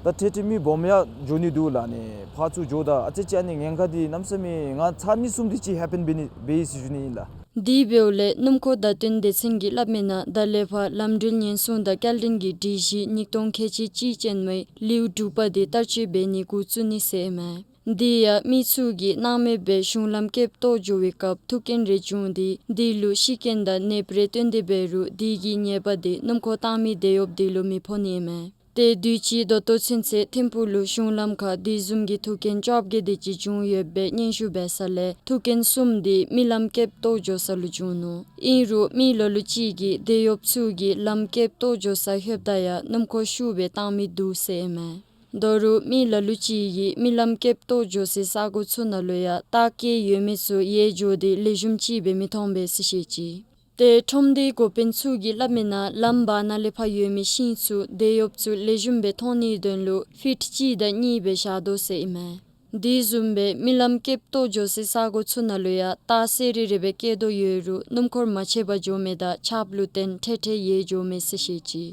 ད་ཏེ་ཏེ་མི་སྦོམ་ཡང་འགྱོ་ནི་འདུག་ལགས། ཨ་ནི་ཕར་ཚུར་འགྱོཝ་ད་ཨ་ཙི་ཅིག་ཨ་ནི་ཉེན་ཁ་འདི་གནམ་མེད་ས་མེད་ང་ཚར་གཉིས་གསུམ་དེ་ཅིག་ཧེ་པེན་འབད་ནི་འབད་ཡི་ཟེར་ཞུ་ནི་ཨིན་ལགས། དེ་འབདཝ་ལས་སྣུམ་འཁོར་བརྡ་སྟོན་སྡེ་ཚན་གྱིས་སླབ་མིའི་ནང་ད་ལས་ཕར་ལམ་འགྲུལ་ཉེན་སྲུང་དང་སྐྱེལ་འདྲེན་གྱི་སྒྲིག་གཞི་ཉིས་སྟོང་ཁལ་གཅིག་གཅིག་ཅན་མའི་ལེའུ་དྲུག་པ་དེ་བསྟར་སྤྱོད་འབད་ནི་འགོ་བཙུགས་ནི་ཟེར་ཨིན་མས། དེ་ཡང་མི་ཚུ་གིས་སྣང་མེད་སྦེ་གཞུང་ལམ་སྐེདཔ་བཏོག་འགྱོ་བའི་སྐབས་ཐུག་རྐྱེན་རེ་བྱུང་སྟེ་དེ་ལུ་ཤི་རྐྱེན་དང་ནདཔ་རེ་བཏོན་ཏེ་འབད་རུང་དེ་གི་ཉེས་པ་དེ་སྣུམ་འཁོར་བཏང་མི་དེད་གཡོགཔ་དེ་ལུ་མི་ཕོག་ནི་ཨིན་མས། ཏེ་དུས་ཅི་ད་ལྟོ་ཚུན་ཚོད་ཐིམ་ཕུག་ལུ་གཞུང་ལམ་ཁར་དེ་བཟུམ་གྱི་ཐུག་རྐྱེན་བཅོ་བརྒྱད་དེ་ཅིག་བྱུང་ཡོད་པའི་སྙན་ཞུ་འབད་ས་ལས་ཐུག་རྐྱེན་གསུམ་དེ་མི་ལམ་སྐེདཔ་བཏོག་འགྱོ་ས་ལུ་བྱུང་ནུག། ཨིན་རུང་མི་ལ་ལུ་ཅིག་གིས་དེད་གཡོགཔ་ཚུ་གིས་ལམ་སྐེདཔ་བཏོག་འགྱོ་ས་ལྷོདཔ་ད་ཡང་སྣུམ་འཁོར་ཤུགས་སྦེ་བཏང་མི་འདུག་ཟེར་ཨིན་མས། ད་རུང་མི་ལ་ལུ་ཅིག་གིས་མི་ལམ་སྐེདཔ་བཏོག་འགྱོ་སའི་ས་གོ་ཚུ་ནང་ལུ་ཡང་རྟ་སྐྱེལ་ཡོད་མི་ཚུ་ཡལ་འགྱོ་སྟེ་ལེགས་ཤོམ་ཅིག་སྦེ་མི་མཐོང་པས་ཟེར་བཤད་ཅི། ཏེ་ཁྲོམ་སྡེའི་འགོ་དཔོན་ཚུ་གིས་སླབ་མིའི་ནང་ལམ་བར་ན་ལས་ཕར་ཡོད་མི་ཤིང་ཚུ་དེད་གཡོགཔ་ཚུ་ལེགས་ཤོམ་སྦེ་མཐོང་ནིའི་དོན་ལུ་ཕིཊ་གཅིག་དང་གཉིས་སྦེ་བཞག་དོ་ཟེར་ཨིན་མས། དེ་བཟུམ་སྦེ་མི་ལམ་སྐེདཔ་བཏོག་འགྱོ་སའི་ས་གོ་ཚུ་ནང་ལུ་ཡང་རྟ་གསལ་རི་རི་སྦེ་སྐྱེལ་དོ་ཡོད་རུང་སྣུམ་འཁོར་མ་ཆད་པར་འགྱོ་མི་དང་ཆརཔ་ལུ་བརྟེན་འཕྲལ་འཕྲལ་ཡལ་འགྱོ་མས་ཟེར་བཤད་ཅི།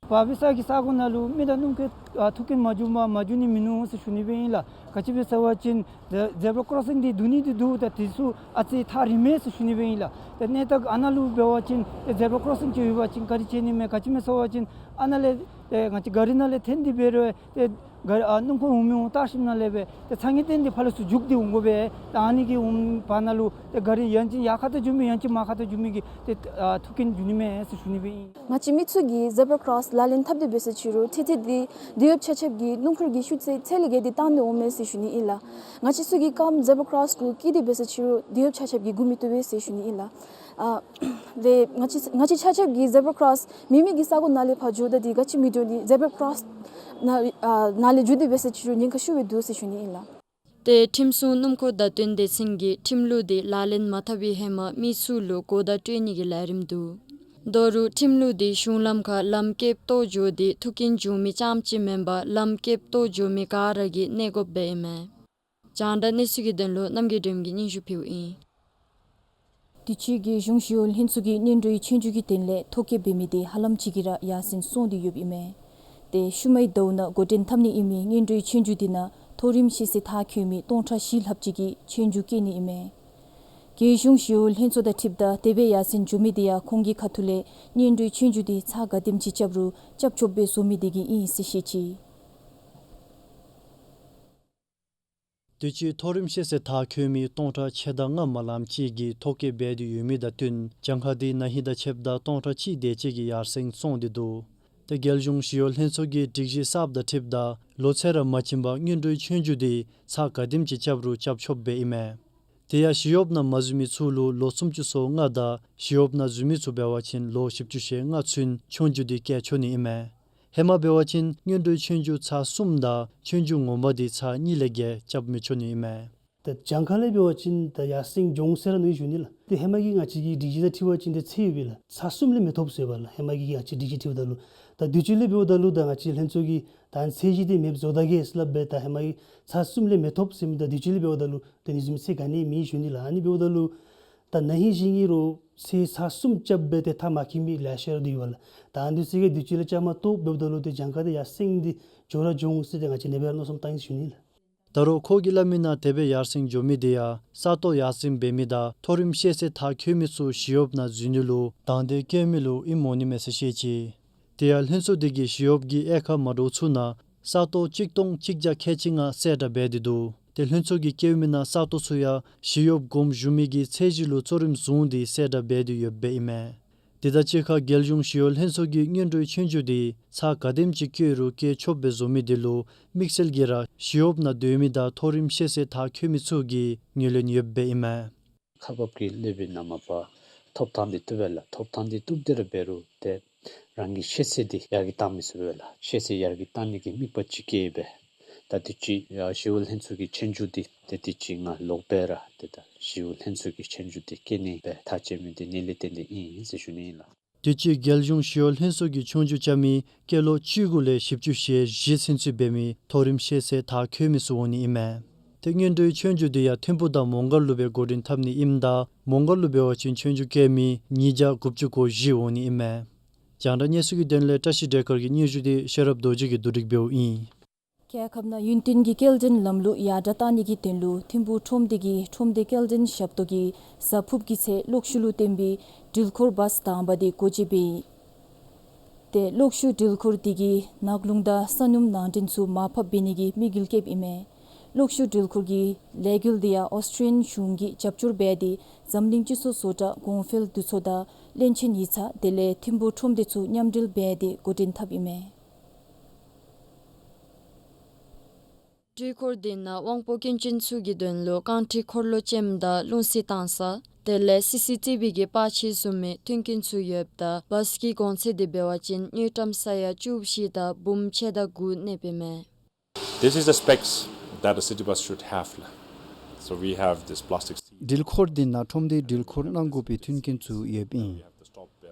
བར་པའི་ས་གི་ས་གོ་ནང་ལུ་མི་དང་སྣུམ་འཁོར་ཨ་ཐུག་རྐྱེན་མ་བྱུངམ་མ་བྱུང་ནི་མིན་ནུག་ཟེར་ཞུ་ནི་སྦེ་ཨིན་ལགས། ག་ཅི་སྦེ་ཟེར་བ་ཅིན་ཛེ་བྲ་ཀོ་རོ་སིང་འདི་བསྡུ་ནི་འདི་འདུག། ད་དེ་ཚུ་ཨ་ཙི་ཐག་རིང་མས་ཟེར་ཞུ་ནི་སྦེ་ཨིན་ལགས། ཏེ་གནས་སྟངས་ཨ་ནཱ་ལུ་འབད་བ་ཅིན་ཏེ་ཛེ་བྲ་ཀོ་རོ་སིང་ཅིག་ཡོད་པ་ཅིན་ག་ར་ཤེས་ནི་མས། ག་ཅི་སྨོ་ཟེར་བ་ཅིན་ཨ་ནཱ་ལས་ཏེ་ང་བཅས་གཱ་རི་ནང་ལས་འཐོན་ཏེ་འབད་རུང་ཏེ་གཱ་རི་ཨ་སྣུམ་འཁོར་འོང་མི་འོང་བལྟ་ཞིནམ་ལས་སྦེ་ཏེ་ཚ་ངེས་བརྟེན་ཏེ་ཕར་ལས་ཚུར་རྒྱུག་སྟེ་འོང་དགོ་པས། ད་ཨ་ནི་གི་འོང་བར་ན་ལུ་ཏེ་གཱ་རི་ཡང་ཅིན་ཡར་ཁ་ཐུག་འགྱོ་མི་ཡང་ཅིན་མར་ཁ་ཐུག་འགྱོ་མི་གི་ཏེ་ཨ་ཐུག་རྐྱེན་འབྱུང་ནི་མས་ཟེར་ཞུ་ནི་སྦེ་ཨིན། ང་བཅས་མི་ཚུ་གིས་ཛེ་བྲ་ཀོ་རོ་སི་ལག་ལེན་འཐབ་སྟེ་འབད་ས་ཅིག་རུང་ཏེ་ཏེ་དེད་གཡོགཔ་ཆ་ཁྱབ་ཀྱིས་སྣུམ་འཁོར་གྱི་ཤུགས་ཚད་ཚད་ལས་བརྒལ་ཏེ་བཏང་སྟེ་འོང་མས་ཟེར་ཞུ་ནི་ཨིན་ལགས། ང་བཅས་ཚུ་གིས་སྐབས་ཛེ་བྲ་ཀོ་རོ་སི་གུ་སྐྱེལ་ཏེ་འབད་ས་ཅིག་རུང་དེད་གཡོགཔ་ཆ་ཁྱབ་ཀྱིས་སྒུག་མི་བཏུབ་པས་ཟེར་ཞུ་ནི་ཨིན་ལགས། ཨ་ཏེ་ང་བཅས་ང་བཅས་ཆ་ཁྱབ་ཀྱིས་ཛེ་བྲ་ཀོ་རོ་སི་མེད་མི་གི་ས་གོ་ནང་ལས་ཕར་འགྱོཝ་ད་ཏེ་ག་ཅི་མི་འགྱོ་ནི་ཛེ་བྲ་ཀོ་རོ་སི་ནང་ཨ་ནང་ལས་འགྱོ་སྟེ་འབད་ས་ཅིག་རུང་ཉེན་ཁ་ཤུགས་སྦེ་འདུག་ཟེར་ཞུ་ནི་ཨིན་ལགས། ཏེ་ཁྲིམས་སྲུང་སྣུམ་འཁོར་བརྡ་སྟོན་སྡེ་ཚན་གྱིས་ཁྲིམས་ལུགས་དེ་ལག་ལེན་མ་འཐབ་པའི་ཧེ་མ་མི་ཚུ་ལུ་གོ་བརྡ་སྤྲོད་ནི་གི་ལས་རིམ་འདུག། ད་རུང་ཁྲིམས་ལུགས་དེ་གཞུང་ལམ་ཁར་ལམ་སྐེདཔ་བཏོག་འགྱོ་སྟེ་ཐུག་རྐྱེན་བྱུང་མི་རྐྱངམ་ཅིག་མེན་པར་ལམ་སྐེདཔ་བཏོག་འགྱོ་མི་ག་ར་གིས་གནས་དགོཔ་སྦེ་ཨིན་མས། རྒྱང་བསྒྲགས་གནས་ཚུལ་གྱི་དོན་ལུ་རྣམ་རྒྱལ་སྒྲོལམ་གྱིས་སྙན་ཞུ་ཕུལཝ་ཨིན། དུས་ཅི་རྒྱལ་གཞུང་ཞི་གཡོག་ལྷན་ཚོགས་ཀྱི་སྔོན་འགྲོའི་ཆོས་རྒྱུགས་ཀྱི་དོན་ལས་ཐོ་བཀོད་འབད་མི་དེ་ཧ་ལམ་ཅིག་གིས་ར་ཡར་སེང་སོང་སྟེ་ཡོདཔ་ཨིན་མས། ཏེ་ཤུལ་མའི་ཟླཝ་ནང་འགོ་འདྲེན་འཐབ་ནི་ཨིན་མི་སྔོན་འགྲོའི་ཆོས་རྒྱུགས་དེ་ནང་མཐོ་རིམ་ཤེས་ཚད་མཐར་འཁྱོལ་མི་སྟོང་ཕྲག་བཞི་ལྷགཔ་ཅིག་གིས་ཆོས་རྒྱུགས་རྐྱབ་ནི་ཨིན་མས། རྒྱལ་གཞུང་ཞི་གཡོག་ལྷན་ཚོགས་དང་འཁྲིལཝ་ད་དེ་སྦེ་ཡར་སེང་འགྱོ་མི་དེ་ཡང་ཁོང་གི་ཁ་ཐུག་ལས་སྔོན་འགྲོའི་ཆོས་རྒྱུགས་དེ་ཚར་ག་དེམ་ཅིག་རྐྱབ་རུང་རྐྱབ་ཆོགཔ་སྦེ་བཟོ་མི་དེ་གིས་ཨིན་ཟེར་བཤད་ཅི། དུས་ཅི་མཐོ་རིམ་ཤེས་ཚད་མཐར་འཁྱོལ་མི་སྟོང་ཕྲག་ཕྱེད་དང་ལྔ་མ་ལངམ་ཅིག་གིས་ཐོ་བཀོད་འབད་དེ་ཡོད་མི་དང་བསྟུན་གྱངས་ཁ་དེ་ན་ཧིང་དང་ཕྱདཔ་ད་སྟོང་ཕྲག་གཅིག་དེ་ཅིག་གིས་ཡར་སེང་སོང་སྟེ་འདུག། ཏེ་རྒྱལ་གཞུང་ཞི་གཡོག་ལྷན་ཚོགས་ཀྱིས་སྒྲིག་གཞི་གསརཔ་དང་འཁྲིལཝ་ད་ལོ་ཚད་ར་མ་བྱིན་པར་སྔོན་འགྲོའི་ཆོས་རྒྱུགས་དེ་ཚར་ག་དེམ་ཅིག་རྐྱབ་རུང་རྐྱབ་ཆོགཔ་སྦེ་ཨིན་མས། དེ་ཡང་ཞི་གཡོགཔ་ནང་མ་འཛུལ་མི་ཚུ་ལུ་ལོ་སུམ་ཅུ་སོ་ལྔ་དང་ཞི་གཡོགཔ་ནང་འཛུལ་མི་ཚུ་འབད་བ་ཅིན་ལོ་བཞི་བཅུ་ཞེ་ལྔ་ཚུན་ཆོས་རྒྱུགས་དེ་བཀལ་ཆོག་ནི་ཨིན་མས། ཧེ་མ་འབད་བ་ཅིན་སྔོན་འགྲོའི་ཆོས་རྒྱུགས་ཚར་གསུམ་དང་ཆོས་རྒྱུགས་ངོ་མ་དེ་ཚར་གཉིས་ལས་བརྒལ་རྐྱབ་མི་ཆོག་ནི་ཨིན་མས། ད་གྱངས་ཁ་ལས་འབད་བ་ཅིན་ད་ཡར་སེང་འགྱོ་འོང་ཟེར་ར་མནོ་ཡི་ཞུ་ནི་ལགས། ཏེ་ཧེ་མ་གི་ང་བཅས་ཀྱི་སྒྲིག་གཞི་དང་འཁྲིལ་བ་ཅིན་ཏེ་ཚད་ཡོད་པས་ལགས། ཚར་གསུམ་ལས་མི་ཐོབ་ཟེར་བས་ལགས། ཧེ་མ་གི་ང་བཅས་སྒྲིག་གཞི་འཁྲིལཝ་ད་ལུ། ད་དུས་ཅི་ལས་འབདཝ་ད་ལུ་ད་ང་བཅས་ལྷན་ཚོགས་ཀྱིས་ད་ཚད་གཞི་དེ་མེདཔ་བཟོ་ད་གེ་ཟེར་སླབ་སྦེ་ད་ཧེ་མ་གི་ཚར་གསུམ་ལས་མི་ཐོབ་ཟེར་མི་ད་དུས་ཅི་ལས་འབདཝ་ད་ལུ་ཏེ་ཨ་ནི་བཟུམ་ཚད་ག་ནི་མེད་ཞུ་ནི་ལགས། ཨ་ནི་འབདཝ་ད་ལུ་ད་ན་ཧིང་བཞེས་ནི་རུང་ཚད་ཚར་གསུམ་རྐྱབ་སྦེ་ཏེ་མཐའ་མ་འཁྱོལ་མི་ལེ་ཤ་ར་འདུག་པས་ལགས། ད་ཨ་ནི་ཚུ་གིས་དུས་ཅི་ལས་རྐྱབ་མ་བཏུབ་འབདཝ་ད་ལུ་ཏེ་གྱངས་ཁ་དེ་ཡར་སེང་སྟེ་འགྱོ་ར་འགྱོ་འོང་ཟེར་ཏེ་ང་བཅས་ཨ་ནེ་སྦེ་ར་མནོ་བསམ་བཏང་ཡི་ཞུ་ནི་ལགས། ད་རུང་ཁོ་གིས་སླབ་མིའི་ནང་དེ་སྦེ་ཡར་སེང་འགྱོ་མི་དེ་ཡང་ས་སྟོང་ཡར་སེང་འབད་མི་དང་མཐོ་རིམ་ཤེས་ཚད་མཐར་འཁྱོལ་མི་ཚུ་ཞི་གཡོགཔ་ནང་འཛུལ་ནི་ལུ་དང་འདོད་བསྐྱེད་མི་ལུ་ཨིནམ་འོང་ནི་མས་ཟེར་བཤད་ཅི། དེ་ཡང་ལྷན་ཚོགས་དེ་གིས་ཞི་གཡོགཔ་གི་དབྱེ་ཁག་མ་འདྲཝ་ཚུ་ནང་ས་སྟོང་གཅིག་སྟོང་གཅིག་བརྒྱ་ཁལ་གཅིག་ལྔ་གསལ་བསྒྲགས་འབད་དེ་འདུག། ཏེ་ལྷན་ཚོགས་ཀྱིས་བཀལ་མིའི་ནང་ས་སྟོང་ཚུ་ཡང་ཞི་གཡོགཔ་དགོངསམ་ཞུ་མི་གི་ཚད་གཞི་ལུ་གཙོ་རིམ་བཟུང་སྟེ་གསལ་བསྒྲགས་འབད་དེ་ཡོདཔ་སྦེ་ཨིན་མས། དེ་དང་གཅིག་ཁར་རྒྱལ་གཞུང་ཞི་གཡོག་ལྷན་ཚོགས་ཀྱིས་སྔོན་འགྲོའི་ཆོས་རྒྱུགས་དེ་ཚར་ག་དེམ་ཅིག་བཀོལ་རུང་བཀལ་ཆོགཔ་སྦེ་བཟོ་མི་དེ་ལུ་དམིགས་བསལ་གྱིས་ར་ཞི་གཡོགཔ་ནང་སྡོད་མི་དང་མཐོ་རིམ་ཤེས་ཚད་མཐར་འཁྱོལ་མི་ཚུ་གིས་ངོས་ལེན་ཡོདཔ་སྦེ་ཨིན་མས། ཁག་འབགཔ་གིས་སླབ་པའི་ནང་མ་པ་ཐོབ་ཐང་དེ་བཏུབ་པས་ལགས། ཐོབ་ཐང་དེ་བཏུབ་སྟེ་ར་འབད་རུང་ཏེ་རང་གི་ཤེས་ཚད་དེ་ཡར་གྱི་བཏང་མི་ཚུགས་པས་ལགས། ཤེས་ཚད་ཡར་གྱི་བཏང་ནི་གི་དམིགས་པ་ཅིག་བསྐྱེད་སྦེ་ད་དུས་ཅི་ཡང་ཞི་གཡོག་ལྷན་ཚོགས་ཀྱི་ཆོས་རྒྱུགས་དེ་ཏེ་དུས་ཅི་ང་ལོག་སྦེ་ར་ཏེ་ད་ཞི་གཡོག་ལྷན་ཚོགས་ཀྱི་ཆོས་རྒྱུགས་དེ་བཀལ་ནི་སྦེ་ཐག་བཅད་མི་དེ་ཨ་ནི་ལས་བརྟེན་ཏེ་ཨིན་ཟེར་ཞུ་ནི་ཨིན་ལགས། དུས་ཅི་རྒྱལ་གཞུང་ཞི་གཡོག་ལྷན་ཚོགས་ཀྱིས་ཆོས་རྒྱུགས་རྐྱབ་མི་སྐྱེས་ལོ་བཅུ་དགུ་ལས་བཞི་བཅུ་ཞེ་བཞི་ཚུན་ཚོད་འབད་མི་མཐོ་རིམ་ཤེས་ཚད་མཐར་འཁྱོལ་མི་ཚུ་འོང་ནི་ཨིན་མས། ཏེ་སྔོན་འགྲོའི་ཆོས་རྒྱུགས་དེ་ཡང་ཐིམ་ཕུག་དང་མོང་སྒར་ལུ་སྦེ་འགོ་འདྲེན་འཐབ་ནི་ཨིནམ་ད་མོང་སྒར་ལུ་འབད་བ་ཅིན་ཆོས་རྒྱུགས་བཀལ་མི་ཉིས་བརྒྱ་དགུ་བཅུ་གོ་བཞི་འོང་ནི་ཨིན་མས། རྒྱང་བསྒྲགས་གནས་ཚུལ་གྱི་དོན་ལས་བཀྲ་ཤིས་བདེ་དཀར་གྱི་སྙན་ཞུ་དེ་ཤེས་རབ་རྡོ་རྗེ་གིས་བསྡུ་སྒྲིག་འབདཝ་ཨིན། རྒྱལ་ཁབ་ནང་ཡུན་བརྟན་གྱི་སྐྱེལ་འདྲེན་ལམ་ལུགས་ཡར་དྲག་གཏང་ནི་གི་དོན་ལུ་ཐིམ་ཕུག་ཁྲོམ་སྡེ་གིས་ཁྲོམ་སྡེ་སྐྱེལ་འདྲེན་ཞབས་ཏོག་གི་གཟའ་ཕུརཔ་གི་ཚེ་གློག་ཤུགས་ལུ་བརྟེན་པའི་འགྲུལ་འཁོར་བཱས་དང་པ་དེ་སྒོ་འབྱེད་འབད་ཡི། ཏེ་གློག་ཤུགས་འགྲུལ་འཁོར་དེ་གིས་ནག་རླུང་དང་ས་སྣུམ་ནང་འདྲེན་ཚུ་མར་ཕབ་འབད་ནི་གི་དམིགས་ཡུལ་བསྐྱེདཔ་ཨིན་མས། གློག་ཤུགས་འགྲུལ་འཁོར་གྱི་ལས་འགུལ་དེ་ཡང་ཨོསི་ཊྲེ་ལི་ཡན་གཞུང་གིས་རྒྱབ་སྐྱོར་འབད་དེ་འཛམ་གླིང་སྤྱི་ཚོགས་བཟོ་གྲྭ་གོང་འཕེལ་འདུ་ཚོགས་དང་བློན་ཆེན་ཡིག་ཚང་དེ་ལས་ཐིམ་ཕུག་ཁྲོམ་སྡེ་ཚུ་མཉམ་འབྲེལ་འབད་དེ་འགོ་འདྲེན་འཐབ་ཨིན་མས། འགྲུལ་འཁོར་དེ་ནང་དབང་པོ་སྐྱོན་ཅན་ཚུ་གི་དོན་ལུ་རྐང་ཁྲི་འཁོར་ལོ་ཅནམ་དང་རླུང་བསིལ་བཏང་ས་དེ་ལས་སི་སི་ཊི་བི་གི་པར་ཆས་བཟུམ་མའི་མཐུན་རྐྱེན་ཚུ་ཡོདཔ་ད་བཱས་ཀྱི་གོང་ཚད་དེ་འབད་བ་ཅིན་དངུལ་ཀྲམ་ས་ཡ་བཅུ་བཞི་དང་འབུམ་ཕྱེད་དང་དགུ་གནསཔ་ཨིན་མས། This is the specs that a city bus should have. So we have this plastic seat. འགྲུལ་འཁོར་དེ་ནང་ཁྲོམ་སྡེའི་འགྲུལ་འཁོར་གནང་དགོ་པའི་མཐུན་རྐྱེན་ཚུ་ཡོདཔ་ཨིན།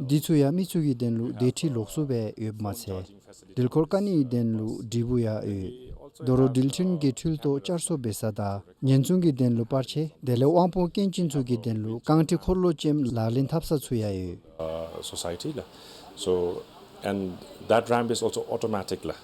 འདི་ཚུ་ཡང་མི་ཚུ་གི་དོན་ལུ་དེ་ཁྲིད་ལོགས་སུ་སྦེ་ཡོདཔ་མ་ཚད་འགྲུལ་འཁོར་བཀག་ནིའི་དོན་ལུ་དྲིལ་བུ་ཡང་ཡོད། དོ་རུང་འགྲུལ་འཕྲིན་གྱི་འཕྲུལ་ཐོག་བསྐྱར་གསོ་འབད་ས་དང་ཉེན་སྲུང་གི་དོན་ལུ་པར་ཆས་དེ་ལས་དབང་པོ་སྐྱོན་ཅན་ཚུ་གི་དོན་ལུ་རྐང་ཁྲི་འཁོར་ལོ་ཅནམ་ལག་ལེན་འཐབ་ས་ཚུ་ཡང་ཡོད། Uh, society la. So, and that ramp is also automatic la.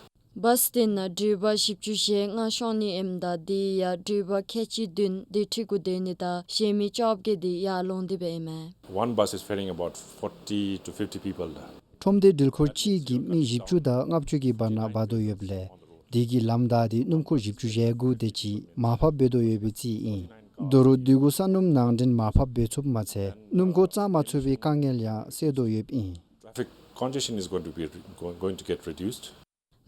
བཱས་དེ་ནང་འགྲུལ་པ་བཞི་བཅུ་ཞེ་ལྔ་ཤོང་ནི་ཨིནམ་ད་དེ་ཡང་འགྲུལ་པ་ཁལ་གཅིག་བདུན་དེ་ཁྲིད་གུ་སྡོད་ནི་དང་གཞན་མི་བཅོ་བརྒྱད་དེ་ཡར་ལོང་སྟེ་སྦེ་ཨིན་མས། One bus is ferrying about forty to fifty people la. ཁྲོམ་སྡེ་འགྲུལ་འཁོར་གཅིག་གིས་མི་བཞི་བཅུ་དང་ལྔ་བཅུ་གི་བར་ན་འབག་དོ་ཡོདཔ་ལས་དེ་གིས་ལམ་བདའ་སྟེ་སྣུམ་འཁོར་བཞི་བཅུ་ཞེ་དགུ་དེ་ཅིག་མར་ཕབ་འབད་དོ་ཡོད་པའི་རྩིས་ཨིན། དོ་རུང་དེ་གུ་ས་སྣུམ་ནང་འདྲེན་མར་ཕབ་འབད་ཚུགསཔ་མ་ཚད་སྣུམ་འཁོར་བཙང་མ་ཚུགས་པའི་དཀའ་ངལ་ཡང་སེལ་དོ་ཡོདཔ་ཨིན། Traffic congestion is going to be re-, go-, going to get reduced.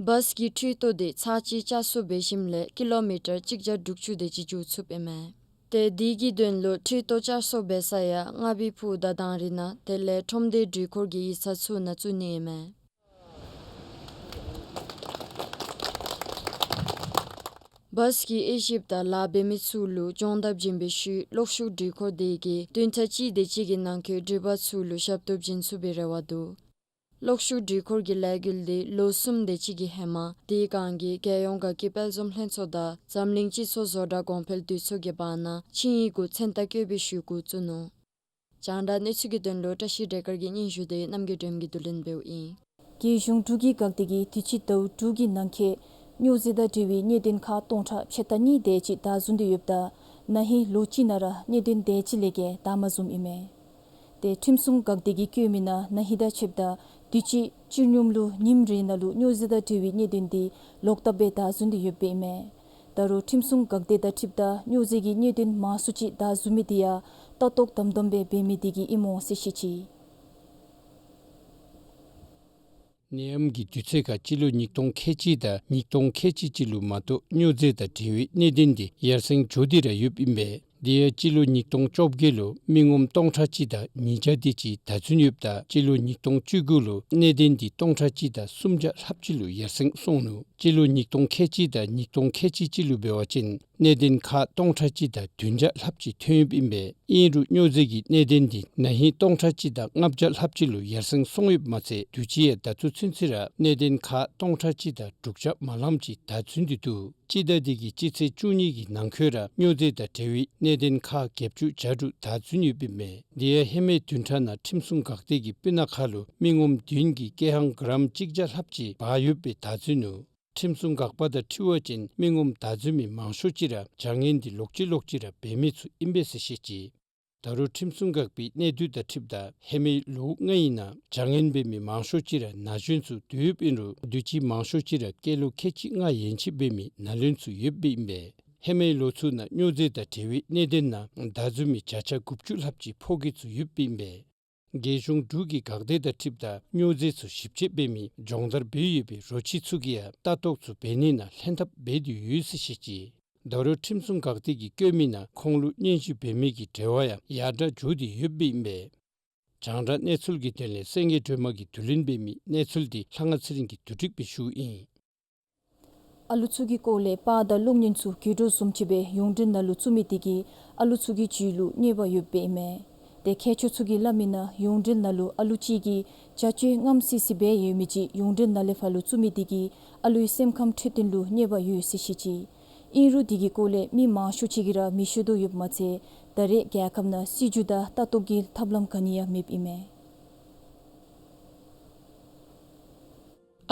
བཱས་ཀྱི་འཕྲུལ་ཐོག་དེ་ཚར་གཅིག་བསྐྱར་གསོ་འབད་ཞིནམ་ལས་ཀི་ལོ་མི་ཊར་གཅིག་བརྒྱ་དྲུག་ཅུ་དེ་ཅིག་འགྱོ་ཚུགསཔ་ཨིན་མས། ཏེ་དེ་གི་དོན་ལུ་འཕྲུལ་ཐོག་བསྐྱར་གསོ་འབད་ས་ཡང་རྔ་བའི་ཕུག་དང་དང་རི་ནང་དེ་ལས་ཁྲོམ་སྡེའི་འགྲུལ་འཁོར་གྱི་ཡིག་ཚང་ཚུ་ནང་བཙུགས་ནི་ཨིན་མས། བཱས་ཀྱིས་དབྱེ་ཞིབ་དང་ལཱ་འབད་མི་ཚུ་ལུ་སྦྱོང་བརྡར་བྱིན་པའི་ཤུལ་གློག་ཤུགས་འགྲུལ་འཁོར་དེ་གིས་བདུན་ཕྲག་གཅིག་དེ་ཅིག་གི་ནང་འཁོད་འགྲུལ་པ་ཚུ་ལུ་ཞབས་ཏོག་བྱིན་ཚུགས་པའི་རེ་བ་འདུག། གློག་ཤུགས་འགྲུལ་འཁོར་གྱི་ལས་འགུལ་དེ་ལོ་གསུམ་དེ་ཅིག་གི་ཧེ་མ་དེའི་སྒང་གི་རྒྱལ་ཡོངས་དགའ་སྐྱིད་དཔལ་འཛོམས་ལྷན་ཚོགས་དང་འཛམ་གླིང་སྤྱི་ཚོགས་བཟོ་གྲྭ་གོང་འཕེལ་འདུ་ཚོགས་ཀྱི་བར་ན་ཆིངས་ཡིག་གུ་མཚན་རྟགས་བཀོད་པའི་ཤུལ་འགོ་བཙུགས་ནུག། རྒྱང་བསྒྲགས་གནས་ཚུལ་གྱི་དོན་ལུ་བཀྲ་ཤིས་བདེ་དཀར་གྱི་སྙན་ཞུ་དེ་རྣམ་རྒྱལ་སྒྲོལམ་གྱིས་བསྡུ་ལེན་འབདཝ་ཨིན། རྒྱལ་གཞུང་འབྲུག་གི་འགག་སྡེ་གིས་དུས་ཅི་ཟླཝ་དྲུག་གི་ནང་འཁོད་སྨྱོ་རྫས་དང་འབྲེལ་བའི་གནད་དོན་ཁག་སྟོང་ཕྲག་ཕྱེད་དང་གཉིས་དེ་ཅིག་བདའ་བཟུང་སྟེ་ཡོདཔ་ད་ན་ཧིང་ལོ་གཅིག་ནང་ར་གནད་དོན་དེ་ཅིག་ལས་བརྒལ་བདའ་མ་བཟུངམ་ཨིན་མས། ཏེ་ཁྲིམས་སྲུང་འགག་སྡེ་གིས་བཀོད་མི་ནང་ན་ཧིང་དང་ཕྱདཔ་ད་དུས་ཅི་སྤྱིར་སྙོམས་ལུ་ཉིནམ་རེ་ནང་ལུ་སྨྱོ་རྫས་དང་འབྲེལ་བའི་གནད་དོན་དེ་ལོག་བཏབ་སྦེ་བདའ་བཟུང་སྟེ་ཡོདཔ་ཨིན་མས། ད་རུང་ཁྲིམས་སྲུང་འགག་སྡེ་དང་འཁྲིལཝ་ད་སྨྱོ་རྫས་ཀྱི་གནད་དོན་མང་སུ་ཅིག་བདའ་བཟུང་མི་དེ་ཡང་ལྟ་རྟོག་དམ་དམ་སྦེ་འབད་མི་དེ་གིས་ཨིནམ་འོང་ཟེར་བཤད་ཅི། ནད་ཡམས་ཀྱི་དུས་ཚོད་ཁར་སྤྱི་ལོ་ཉིས་སྟོང་ཁལ་གཅིག་དང་ཉིས་སྟོང་ཁལ་གཅིག་གཅིག་ལུ་མ་གཏོགས་སྨྱོ་རྫས་དང་འབྲེལ་བའི་གནད་དོན་དེ་ཡར་སེང་འགྱོ་སྟེ་ར་ཡོདཔ་ཨིན་པས། དེ་ཡང་སྤྱི་ལོ་ཉིས་སྟོང་བཅོ་བརྒྱད་ལུ་མི་ངོམ་སྟོང་ཕྲག་གཅིག་དང་ཉིས་བརྒྱ་དེ་ཅིག་བདའ་བརྫུན་ཡོདཔ་ད་སྤྱི་ལོ་ཉིས་སྟོང་བཅུ་དགུ་ལུ་གནད་དོན་དེ་སྟོང་ཕྲག་གཅིག་དང་སུམ་བརྒྱ་ལྷགཔ་ཅིག་ལུ་ཡར་སེང་སོང་ནུག། སྤྱི་ལོ་ཉིས་སྟོང་ཁལ་གཅིག་དང་ཉིས་སྟོང་ཁལ་གཅིག་གཅིག་ལུ་འབད་བ་ཅིན་གནད་དོན་ཁག་སྟོང་ཕྲག་གཅིག་དང་བདུན་བརྒྱ་ལྷགཔ་ཅིག་ཐོན་ཡོདཔ་ཨིན་པས། ཨིན་རུང་སྨྱོ་རྫས་ཀྱི་གནད་དོན་དེ་ན་ཧིང་སྟོང་ཕྲག་གཅིག་དང་ལྔ་བརྒྱ་ལྷགཔ་ཅིག་ལུ་ཡར་སེང་སོང་ཡོདཔ་མ་ཚད་དུས་ཅི་ཡང་ད་ལྟོ་ཚུན་ཚོད་ར་གནད་དོན་ཁག་སྟོང་ཕྲག་གཅིག་དང་དྲུག་བརྒྱ་མ་ལངམ་ཅིག་བདའ་བརྫུན་ཏེ་འདུག། སྤྱི་ཟླ་འདི་གི་སྤྱི་ཚེས་བཅུ་གཉིས་ཀྱི་ནང་འཁོད་ར་སྨྱོ་རྫས་དང་འབྲེལ་བའི་གནད་དོན་ཁག་བརྒྱད་ཅུ་གྱ་དྲུག་བདའ་བརྫུན་ཡོདཔ་ཨིན་པས། དེ་ཡང་ཧེ་མའི་བདུན་ཕྲག་ནང་ཁྲིམས་སྲུང་འགག་སྡེ་གི་སྤུ་ན་ཁ་ལུ་མི་ངོམ་བདུན་གྱིས་ཀེ་ཧང་གྲམ་གཅིག་བརྒྱ་ལྷགཔ་ཅིག་འབག་ཡོདཔ་སྦེ་བདའ་བརྫུན་ནུག། ཁྲིམས་སྲུང་འགག་པ་དང་འཁྲིལ་བ་ཅིན་མི་ངོམ་བདའ་བརྫུན་མི་མང་ཤོས་ཅིག་ར་བྱ་ངན་འདི་ལོག་ཅི་ལོག་ཅི་ར་འབད་མི་ཚུ་ཨིན་པས་ཟེར་བཤད་ཅི། ད་རུང་ཁྲིམས་སྲུང་འགག་པའི་གནས་སྡུད་དང་འཁྲིལཝ་ད་ཧེ་མའི་ལོ་ལྔའི་ནང་བྱ་ངན་འབད་མི་མང་ཤོས་ཅིག་ར་ན་གཞོན་ཚུ་འདུ་ཡོདཔ་ཨིན་རུང་དུས་ཅི་མང་ཤོས་ཅིག་ར་སྐྱེས་ལོ་ཁལ་གཅིག་ལྔ་ཡན་ཆད་འབད་མི་ནཱ་ལུན་ཚུ་ཡོདཔ་ཨིན་པས། ཧེ་མའི་ལོ་ཚུ་ནང་སྨྱོ་རྫས་དང་འབྲེལ་བའི་གནད་དོན་ནང་བདའ་བརྫུན་མི་བརྒྱ་ཆ་དགུ་བཅུ་ལྷགཔ་ཅིག་ཕོ་སྐྱེས་ཚུ་ཡོདཔ་ཨིན་པས། རྒྱལ་གཞུང་འབྲུག་གི་འགག་སྡེ་དང་འཁྲིལཝ་ད་སྨྱོ་རྫས་ཚུ་ཞིབ་དཔྱད་འབད་མི་སྦྱོང་བརྡར་འབད་ཡོད་པའི་རོ་ཁྱི་ཚུ་གིས་ཡང་ལྟ་རྟོག་ཚུ་འབད་ནི་ནང་ལྷན་ཐབས་འབད་དེ་ཡོད་ཟེར་བཤད་ཅི། ད་རུང་ཁྲིམས་སྲུང་འགག་སྡེ་གིས་བཀོད་མི་ནང་ཁོང་ལུ་སྙན་ཞུ་འབད་མི་གི་འབྲེལ་བ་ཡང་ཡར་དྲག་འགྱོ་སྟེ་ཡོདཔ་ཨིན་པས། རྒྱང་བསྒྲགས་གནས་ཚུལ་གྱི་དོན་ལས་སེང་གེ་སྒྲོལ་མ་གིས་བསྡུ་ལེན་འབད་མི་གནས་ཚུལ་འདི་ལྷ་དབང་ཚེ་རིང་གིས་བསྡུ་སྒྲིག་འབད་ཞུཝ་ཨིན། ཨ་ལུ་ཚུ་གི་སྐོར་ལས་པར་དང་གློག་བརྙན་ཚུ་གྱོད་སྒྲུག་བཟུམ་ཅིག་སྦེ་ཡོངས་འབྲེལ་ནང་ལུ་བཙུགས་མི་དེ་གིས་ཨ་ལུ་ཚུ་གི་རྒྱུད་ལུ་གནོད་པ་ཡོདཔ་ཨིན་མས། ཏེ་མཁས་མཆོག་ཚུ་གིས་སླབ་མི་ནང་ཡོངས་འབྲེལ་ནང་ལུ་ཨ་ལུ་གཅིག་གིས་བྱ་སྤྱོད་རྔམ་སི་སི་སྦེ་ཡོད་མི་ཅིག་ཡོངས་འབྲེལ་ནང་ལས་ཕར་ལུ་བཙུགས་མི་དེ་གིས་ཨ་ལུའི་སེམས་ཁམས་འཕྲོད་བསྟེན་ལུ་གནོད་པ་ཡོད་ཟེར་བཤད་ཅི། ཨིན་རུང་དེ་གི་སྐོར་ལས་མི་མང་ཤོས་ཅིག་གིས་ར་མི་ཤེས་དོ་ཡོདཔ་མ་ཚད་ད་རེས་རྒྱལ་ཁབ་ནང་སྲིད་བྱུས་དང་ལྟ་རྟོག་གི་ཐབས་ལམ་ག་ནི་ཡང་མེདཔ་ཨིན་མས།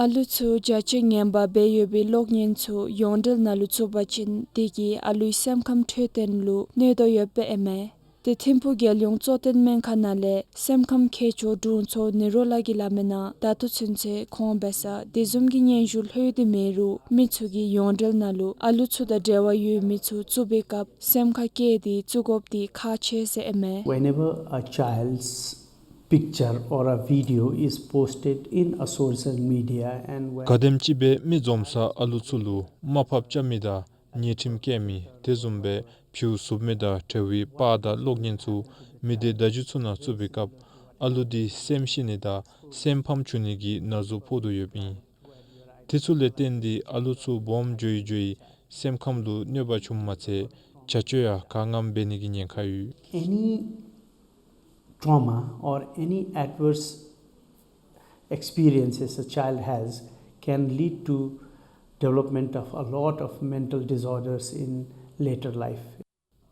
ཨ་ལུ་ཚུ་བརྒྱ་ཆ་ངན་པ་སྦེ་ཡོད་པའི་གློག་བརྙན་ཚུ་ཡོངས་འབྲེལ་ནང་ལུ་བཙུགས་པ་ཅིན་དེ་གིས་ཨ་ལུའི་སེམས་ཁམས་འཕྲོད་བསྟེན་ལུ་གནོད་དོ་ཡོདཔ་ཨིན་མས། ཏེ་ཐིམ་ཕུག་རྒྱལ་ཡོངས་གཙོ་བསྟེན་སྨན་ཁང་ནང་ལས་སེམས་ཁམས་མཁས་མཆོག་དྲུང་འཚོ་ནི་རོ་ལགས་ཀྱིས་སླབ་མིའི་ནང་ད་ལྟོ་ཚུན་ཚོད་ཁོང་འབད་ས་དེ་བཟུམ་གྱི་སྙན་ཞུ་ལྷོད་དེ་མེད་རུང་མི་ཚུ་གིས་ཡོངས་འབྲེལ་ནང་ལུ་ཨ་ལུ་ཚུ་དང་འབྲེལ་བ་ཡོད་མི་ཚུ་བཙུགས་པའི་སྐབས་སེམས་ཁར་བཀལ་ཏེ་བཙུགས་དགོཔ་འདི་ཁག་ཆེ་ཟེར་ཨིན་མས། Whenever a child's picture or a video is posted in a social media and when ག་དེམ་ཅིག་སྦེ་མི་འཛོམས་སར་ཨ་ལུ་ཚུ་ལུ་དམའ་ཕབ་རྐྱབ་མི་དང་ཉེས་ཁྲིམས་བཀལ་མི་དེ་བཟུམ་སྦེ་བྱིའུ་བཙུགས་མི་དང་འབྲེལ་བའི་པར་དང་གློག་བརྙན་ཚུ་མི་སྡེ་བརྡ་བརྒྱུད་ཚུ་ནང་བཙུགས་པའི་སྐབས་ཨ་ལུ་འདི་སེམས་ཤི་ནི་དང་སེམས་ཕམ་བྱུང་ནི་གི་ན་ཟུག་ཕོག་དོ་ཡོདཔ་ཨིན། དེ་ཚུ་ལས་བརྟེན་ཏེ་ཨ་ལུ་ཚུ་སྦོམ་འགྱོ་ཡི་འགྱོ་ཡི་སེམས་ཁམས་ལུ་གནོད་པ་བྱུངམ་མ་ཚད་བྱ་སྤྱོད་ཡང་ག་ངམ་འབད་ནི་གི་ཉེན་ཁ་ཡོད། Any trauma or any adverse experiences a child has can lead to development of a lot of mental disorders in later life.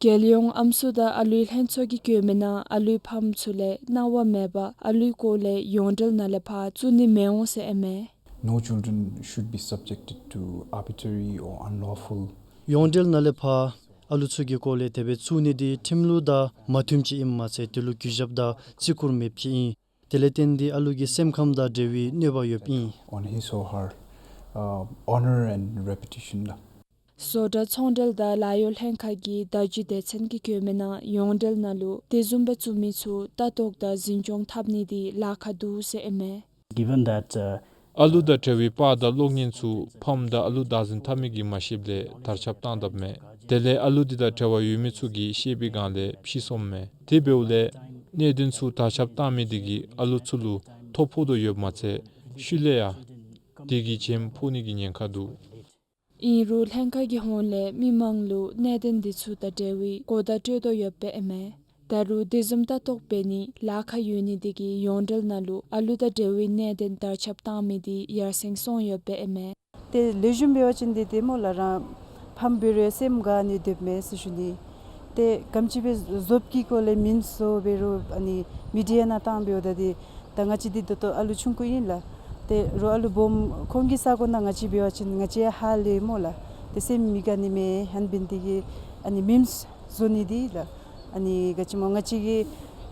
རྒྱལ་ཡོངས་ཨམ་སྲུ་དང་ཨ་ལུའི་ལྷན་ཚོགས་ཀྱིས་བཀོད་མིའི་ནང་ཨ་ལུའི་ཕམ་ཚུ་ལས་གནང་བ་མེད་པར་ཨ་ལུའི་སྐོར་ལས་ཡོངས་འབྲེལ་ནང་ལས་ཕར་བཙུགས་ནི་མི་འོང་ཟེར་ཨིན་མས། No children should be subjected to arbitrary or unlawful. ཡོངས་འབྲེལ་ནང་ལས་ཕར་ཨ་ལུ་ཚུ་གི་སྐོར་ལས་དེ་སྦེ་བཙུགས་ནི་འདི་ཁྲིམས་ལུགས་དང་མ་མཐུནམ་ཅིག་ཨིནམ་མ་ཚད་དེ་ལུ་གུས་ཞབས་དང་བརྩི་བཀུར་མེདཔ་ཅིག་ཨིན། དེ་ལས་བརྟེན་ཏེ་ཨ་ལུ་གི་སེམས་ཁམས་དང་འབྲེལ་བའི་གནོད་པ་ཡོདཔ་ཨིན། On his or her, uh, honor and reputation ལགས། བཟོ་གྲྭ་ཚོང་འབྲེལ་དང་ལཱ་གཡོག་ལྷན་ཁག་གི་བརྡ་བརྒྱུད་སྡེ་ཚན་གྱིས་བཀོད་མིའི་ནང་ཡོངས་འབྲེལ་ནང་ལུ་དེ་བཟུམ་སྦེ་བཙུགས་མི་ཚུ་ལྟ་རྟོག་དང་འཛིན་སྐྱོང་འཐབ་ནི་འདི་ལཱ་ཁག་འདུག་ཟེར་ཨིན་མས། Given that, uh, ཨ་ལུ་དང་འབྲེལ་བའི་པར་དང་གློག་བརྙན་ཚུ་ཕམ་དང་ཨ་ལུ་བདག་འཛིན་འཐབ་མི་གིས་མ་ཤེསཔ་ལས་དར་ཁྱབ་བཏང་དཔ་མས། དེ་ལས་ཨ་ལུ་འདི་དང་འབྲེལ་བ་ཡོད་མི་ཚུ་གིས་ཤེས་པའི་སྒང་ལས་ཕྱིས་སོངམ་མས། དེ་འབདཝ་ལས་གནད་དོན་ཚུ་དར་ཁྱབ་བཏང་མི་འདི་གིས་ཨ་ལུ་ཚུ་ལུ་ཐོ་ཕོག་དོ་ཡོདཔ་མ་ཚད་ཤུལ་ལས་ཡང་དེ་གི་བྱེམ་ཕོག་ནི་གི་ཉེན་ཁ་འདུག། ཨིན་རུང་ལྷན་ཁག་གི་ཧོངས་ལས་མི་མང་ལུ་གནད་དོན་འདི་ཚུ་དང་འབྲེལ་བའི་གོ་བརྡ་སྤྲོད་དོ་ཡོདཔ་ཨིན་མས། ད་རུང་དེ་བཟུམ་ལྟ་རྟོག་འབད་ནིའི་ལཱ་ཁག་ཡོད་ནི་འདི་གིས་ཡོངས་འབྲེལ་ནང་ལུ་ཨ་ལུ་དང་འབྲེལ་བའི་གནད་དོན་དར་ཁྱབ་བཏང་མི་འདི་ཡར་སེང་སོང་ཡོདཔ་ཨིན་མས། ཏེ་ལེགས་ཤོམ་འབད་བ་ཅིན་འདི་ཏེ་སྨོ་ལགས་རང་ཕམ་འབད་རུང་སེམས་དགའ་ནི་སྡོདཔ་མས་ཟེར་ཞུ་ནི། ཏེ་ག་དེམ་ཅིག་སྦེ་བཟོཔ་གི་སྐོར་ལས་མིམསི་བཟོ་འབད་རུང་ཨ་ནི་མི་ཌི་ཡ་ནང་བཏང་འབདཝ་ད་འདི་ད་ང་བཅས་འདི་ད་ལྟོ་ཨ་ལུ་ཆུང་ཀུ་ཨིན་ལགས། ཏེ་རོགས་ཨ་ལུ་སྦོམ་ཁོང་གི་ས་གོ་ནང་ང་བཅས་འབད་བ་ཅིན་ང་བཅས་ཧ་ལས་སྨོ་ལགས། ཏེ་སེམས་མི་དགའ་ནི་མས། ཧན་འབད་ནི་འདི་གིས་ཨ་ནི་མིམསི་བཟོ་ནི་འདི་ལགས། ཨ་ནི་ག་ཅི་སྨོ་ང་བཅས་ཀྱི་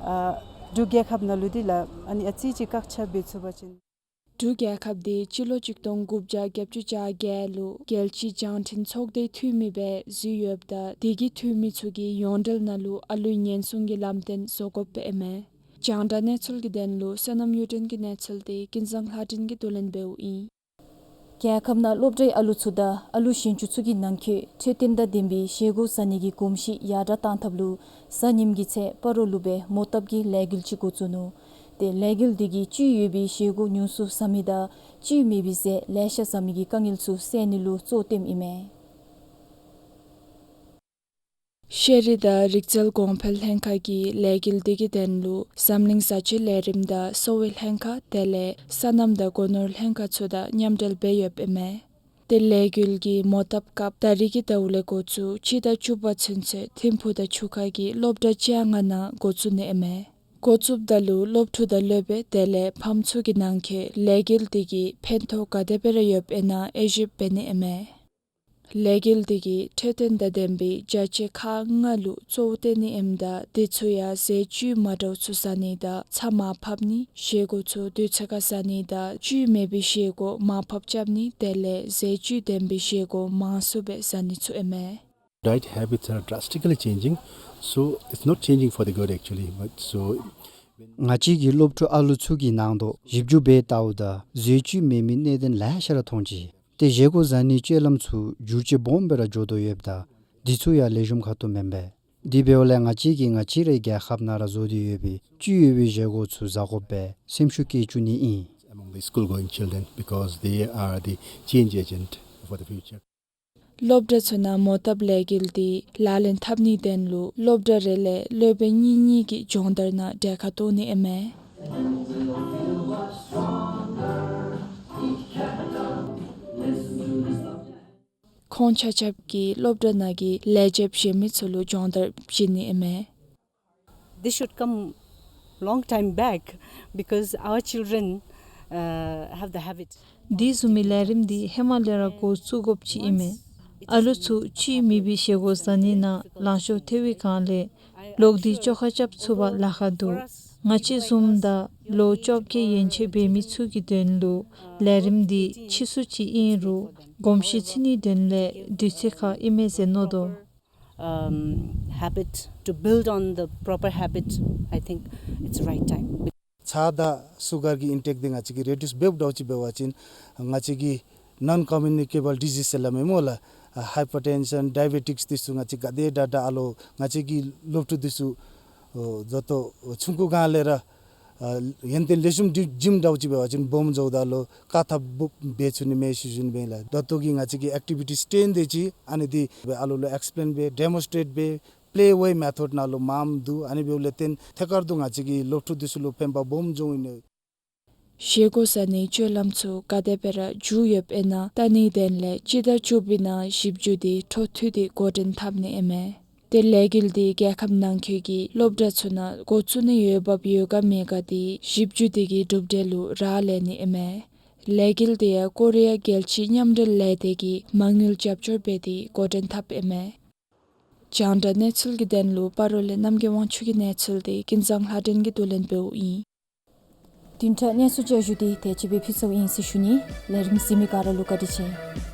ཨ་འབྲུག་རྒྱལ་ཁབ་ནང་ལུ་འདི་ལགས་ཨ་ནི་ཨ་ཙི་ཅིག་བཀག་ཆ་འབད་ཚུགས་པ་ཅིན། འབྲུག་རྒྱལ་ཁབ་འདི་སྤྱི་ལོ་གཅིག་སྟོང་དགུ་བརྒྱ་བརྒྱད་ཅུ་གྱ་བརྒྱད་ལུ་རྒྱལ་སྤྱིའི་རྒྱང་འཕྲིན་ཚོགས་སྡེའི་འཐུས་མི་སྦེ་བཟོ་ཡོདཔ་ད་དེ་གི་འཐུས་མི་ཚུ་གིས་ཡོངས་འབྲེལ་ནང་ལུ་ཨ་ལུའི་ཉེན་སྲུང་གི་ལམ་སྟོན་བཟོ་དགོཔ་ཨིན་མས། རྒྱང་བསྒྲགས་གནས་ཚུལ་གྱི་དོན་ལུ་བསོད་ནམས་གཡུ་སྒྲོན་གྱི་གནས་ཚུལ་འདི་ཀུན་བཟང་ལྷ་སྒྲོན་གྱིས་བསྡུ་ལེན་འབདཝ་ཨིན། རྒྱལ་ཁབ་ནང་སློབ་གྲྭའི་ཨ་ལུ་ཚུ་དང་ཨ་ལུ་གཞོན་སྐྱེས་ཚུ་གི་ནང་འཁོད་འཕྲོད་བསྟེན་དང་ལྡན་པའི་བཞེས་སྒོ་བཟའ་ནི་གི་གོམས་གཤིས་ཡར་དྲག་གཏང་ཐབས་ལུ་གཟའ་ཉིམ་གི་ཚེ་སྤ་རོ་ལུ་སྦེ་མོ་བཏབ་ཀྱི་ལས་འགུལ་ཅིག་འགོ་བཙུགས་ནུག། ཏེ་ལས་འགུལ་འདི་གིས་བཅུད་ཡོད་པའི་བཞེས་སྒོ་ཉུང་སུ་བཟའ་མི་དང་བཅུད་མེད་པའི་ཟས་ལེ་ཤ་བཟའ་མི་གི་དཀའ་ངལ་ཚུ་བསལ་ནི་ལུ་གཙོ་བཏོནམ་ཨིན་མས། ཤེས་རིག་དང་རིག་རྩལ་གོང་འཕེལ་ལྷན་ཁག་གིས་ལས་འགུལ་འདི་གི་དོན་ལུ་འཛམ་གླིང་བཟའ་སྤྱོད་ལས་རིམ་དང་གསོ་བའི་ལྷན་ཁག་དེ་ལས་སོ་ནམ་དང་སྒོ་ནོར་ལྷན་ཁག་ཚུ་དང་མཉམ་འབྲེལ་འབད་ཡོདཔ་ཨིན་མས། ཏེ་ལས་འགུལ་གྱི་མོ་བཏབ་སྐབས་ད་རིས་ཀྱི་ཟླཝ་ལས་འགོ་བཙུགས་སྤྱི་ཟླ་བཅུ་པ་ཚུན་ཚོད་ཐིམ་ཕུག་དང་ཆུ་ཁ་གི་སློབ་གྲྭ་བཅོ་ལྔ་ནང་འགོ་བཙུགས་ནི་ཨིན་མས། འགོ་བཙུགསཔ་ད་ལུ་སློབ་ཕྲུག་དང་སློབ་དཔོན་དེ་ལས་ཕམ་ཚུ་གི་ནང་འཁོད་ལས་འགུལ་འདི་གིས་ཕན་ཐོགས་ག་དེ་སྦེ་ར་ཡོདཔ་ཨིན་ན་དབྱེ་ཞིབ་འབད་ནི་ཨིན་མས། ལས་འགུལ་འདི་གིས་འཕྲོད་བསྟེན་དང་ལྡན་པའི་བྱ་སྤྱོད་ཁག་ལྔ་ལུ་གཙོ་བོ་བཏོན་ནི་ཨིནམ་ད་དེ་ཚུ་ཡང་ཟས་བཅུད་མ་འདྲཝ་ཚུ་བཟའ་ནི་དང་ཚྭ་མར་ཕབ་ནི། བཞེས་སྒོ་ཚུ་དུས་ཚོད་ཁར་བཟའ་ནི་དང་བཅུད་མེད་པའི་བཞེས་སྒོ་མར་ཕབ་རྐྱབ་ནི་དེ་ལས་ཟས་བཅུད་ལྡན་པའི་བཞེས་སྒོ་མང་སུ་སྦེ་བཟའ་ནི་ཚུ་ཨིན་མས། Diet habits are drastically changing, so it's not changing for the good actually, but so ང་བཅས་ཀྱི་སློབ་ཕྲུག་ཨ་ལུ་ཚུ་གི་ནང་དོག་ཞིབ་འཇུག་འབད་བལྟཝ་ད་ཟས་བཅུད་མེད་མི་གནད་དོན་ལེ་ཤ་ར་མཐོང་ཅི། ཏེ་བཞེས་སྒོ་བཟའ་ནིའི་སྤྱོད་ལམ་ཚུ་འགྱུར་བཅོས་སྦོམ་སྦེ་ར་འགྱོ་དོ་ཡོདཔ་ད་འདི་ཚུ་ཡང་ལེགས་ཤོམ་ཁ་ཐུག་མེན་པས། དེ་འབདཝ་ལས་ང་བཅས་ཀྱིས་ང་བཅས་རའི་རྒྱལ་ཁབ་ནང་ར་བཟོ་སྟེ་ཡོད་པའི་བཅུད་ཡོད་པའི་བཞེས་སྒོ་ཚུ་བཟའ་དགོ་པའི་སེམས་ཤུགས་བསྐྱེད་བཅུག་ནི་ཨིན། Among the school going children because they are the change agent for the future. སློབ་གྲྭ་ཚུ་ནང་མོ་བཏབ་ལས་འགུལ་འདི་ལག་ལེན་འཐབ་ནིའི་དོན་ལུ་སློབ་གྲྭ་རེ་ལས་སློབ་དཔོན་གཉིས་གཉིས་ཀྱིས་སྦྱོང་བརྡར་ནང་གྲལ་ཁར་གཏོགས་ནི་ཨིན་མས། ཁོང་ཆ་ཁྱབ་ཀྱིས་སློབ་གྲྭ་ནང་གི་ལས་བྱེདཔ་གཞན་མི་ཚུ་ལུ་སྦྱོང་བརྡར་བྱིན་ནི་ཨིན་མས། This should come long time back because our children uh, have the habit འདི་བཟུམ་མའི་ལས་རིམ་འདི་ཧེ་མ་ལས་ར་འགོ་བཙུགས་དགོཔ་ཅིག་ཨིན་མས། ཨ་ལོ་ཚུ་ཕྱི་མི་སྦེ་བཞེས་སྒོ་བཟའ་ནི་ནང་ལང་ཤོར་ཐལ་བའི་སྒང་ལས་ལོག་སྟེ་བཅོ་ཁ་རྐྱབ་ཚུགས་པར་ལཱ་ཁག་འདུག། ང་བཅས་བཟུམ་དང་ལོ་བཅོ་བརྒྱད་ཡན་ཆད་འབད་མི་ཚུ་གི་དོན་ལུ་ལས་རིམ་འདི་ཕྱིས་སུ་ཅིག་ཨིན་རུང་གོམས་གཤིས་ཚུད་ནིའི་དོན་ལས་དུས་ཚོད་ཁར་ཨིན་མས་ཟེར་མནོ་དོ། um, habit, to build on the proper habit, I think it's right time. ཚྭ་དང་སུ་གར་གྱི་ཨིན་ཊེཀ་འདི་ང་བཅས་ཀྱིས་རི་ཌིའུསི་འབདཝ་འདྲཝ་ཅིག་འབད་བ་ཅིན་ང་བཅས་ཀྱི་ནོན་ཀོ་མིའུ་ནི་ཀེ་བཱལ་ཌི་ཛིསི་ཟེར་སླབ་མས་སྨོ་ལགས། ཨ་ཧའི་པར་ཊེན་ཤཱན་ཌའི་བེ་ཊིཀསི་འདི་ཚུ་ང་བཅས་ག་དེ་དྲག་དྲག་ཨ་ལོ་ང་བཅས་ཀྱི་སློབ་ཕྲུག་འདི་ཚུ་ཨོ་ད་ལྟོ་ཆུང་ཀུ་སྒང་ལས་ར་ཨ་ཡོན་ཏན་ལེགས་ཤོམ་འགྲིམ་འགྲིམ་འདྲཝ་ཅིག་འབད་བ་ཅིན་སྦོམ་འགྱོཝ་ད་ལུ་དཀའ་ཐུབ་སྦེ་འབད་ཚུགས་ནི་མས་ཟེར་ཞུ་ནི་ཨིན་ལགས། ད་ལྟོ་གི་ང་བཅས་ཀྱི་ཨེཀ་ཊི་བི་ཊིསི་སི་ཊེན་ཏེ་ཅིག་ཨ་ནི་འདི་སྦེ་ཨ་ལོ་ལུ་ཨེགསི་པི་ལེན་འབད་ཌེ་མོན་སི་ཊྲེཊ་འབད་པེ་ལེ་ཝེ་མེ་ཐོཌ་ནང་ལུ་མངམ་འདུག། ཨ་ནི་འབདཝ་ལས་བརྟེན་ཐད་ཀར་དུ་ང་བཅས་ཀྱི་སློབ་ཕྲུག་འདི་ཚུ་ལུ་ཕན་པ་སྦོམ་འབྱུང་ནི་ཨིན། བཞེས་སྒོ་བཟའ་ནིའི་སྤྱོད་ལམ་ཚུ་ག་དེ་སྦེ་ར་འགྱུར་ཡོདཔ་ཨིན་ན་བལྟ་ནིའི་དོན་ལས་སྤྱི་ཟླ་བཅུ་པའི་ནང་ཞིབ་འཇུག་འདི་འཕྲོ་མཐུད་དེ་འགོ་འདྲེན་འཐབ་ནི་ཨིན་མས། ཏེ་ལས་འགུལ་འདི་རྒྱལ་ཁབ་ནང་འཁོད་ཀྱི་སློབ་གྲྭ་ཚུ་ནང་འགོ་བཙུགས་ནི་ཡོད་འབབ་ཡོད་ག་མེད་ག་འདི་ཞིབ་འཇུག་འདི་གིས་གྲུབ་འབྲས་ལུ་རག་ལས་ནི་ཨིན་མས། ལས་འགུལ་འདི་ཡང་ཀོ་རི་ཡ་རྒྱལ་སྤྱིའི་མཉམ་འབྲེལ་ལས་སྡེ་གིས་མ་དངུལ་རྒྱབ་སྐྱོར་འབད་དེ་འགོ་འདྲེན་འཐབ་ཨིན་མས། རྒྱང་བསྒྲགས་གནས་ཚུལ་གྱི་དོན་ལུ་སྤ་རོ་ལས་རྣམ་རྒྱལ་དབང་ཕྱུག་གི་གནས་ཚུལ་འདི་ཀུན་བཟང་ལྷ་སྒྲོན་གྱིས་བསྡུ་ལེན་འབདཝ་ཨིན། བདུན་ཕྲག་གནས་ཚུལ་བསྐྱར་ཞུ་འདི་དེ་ཅིག་སྦེ་ཕུལ་ཚརཝ་ཨིན་ཟེར་ཞུ་ནི། ལས་རིམ་གཟིགས་མི་ག་ར་ལུ་བཀའ་དྲིན་ཆེ།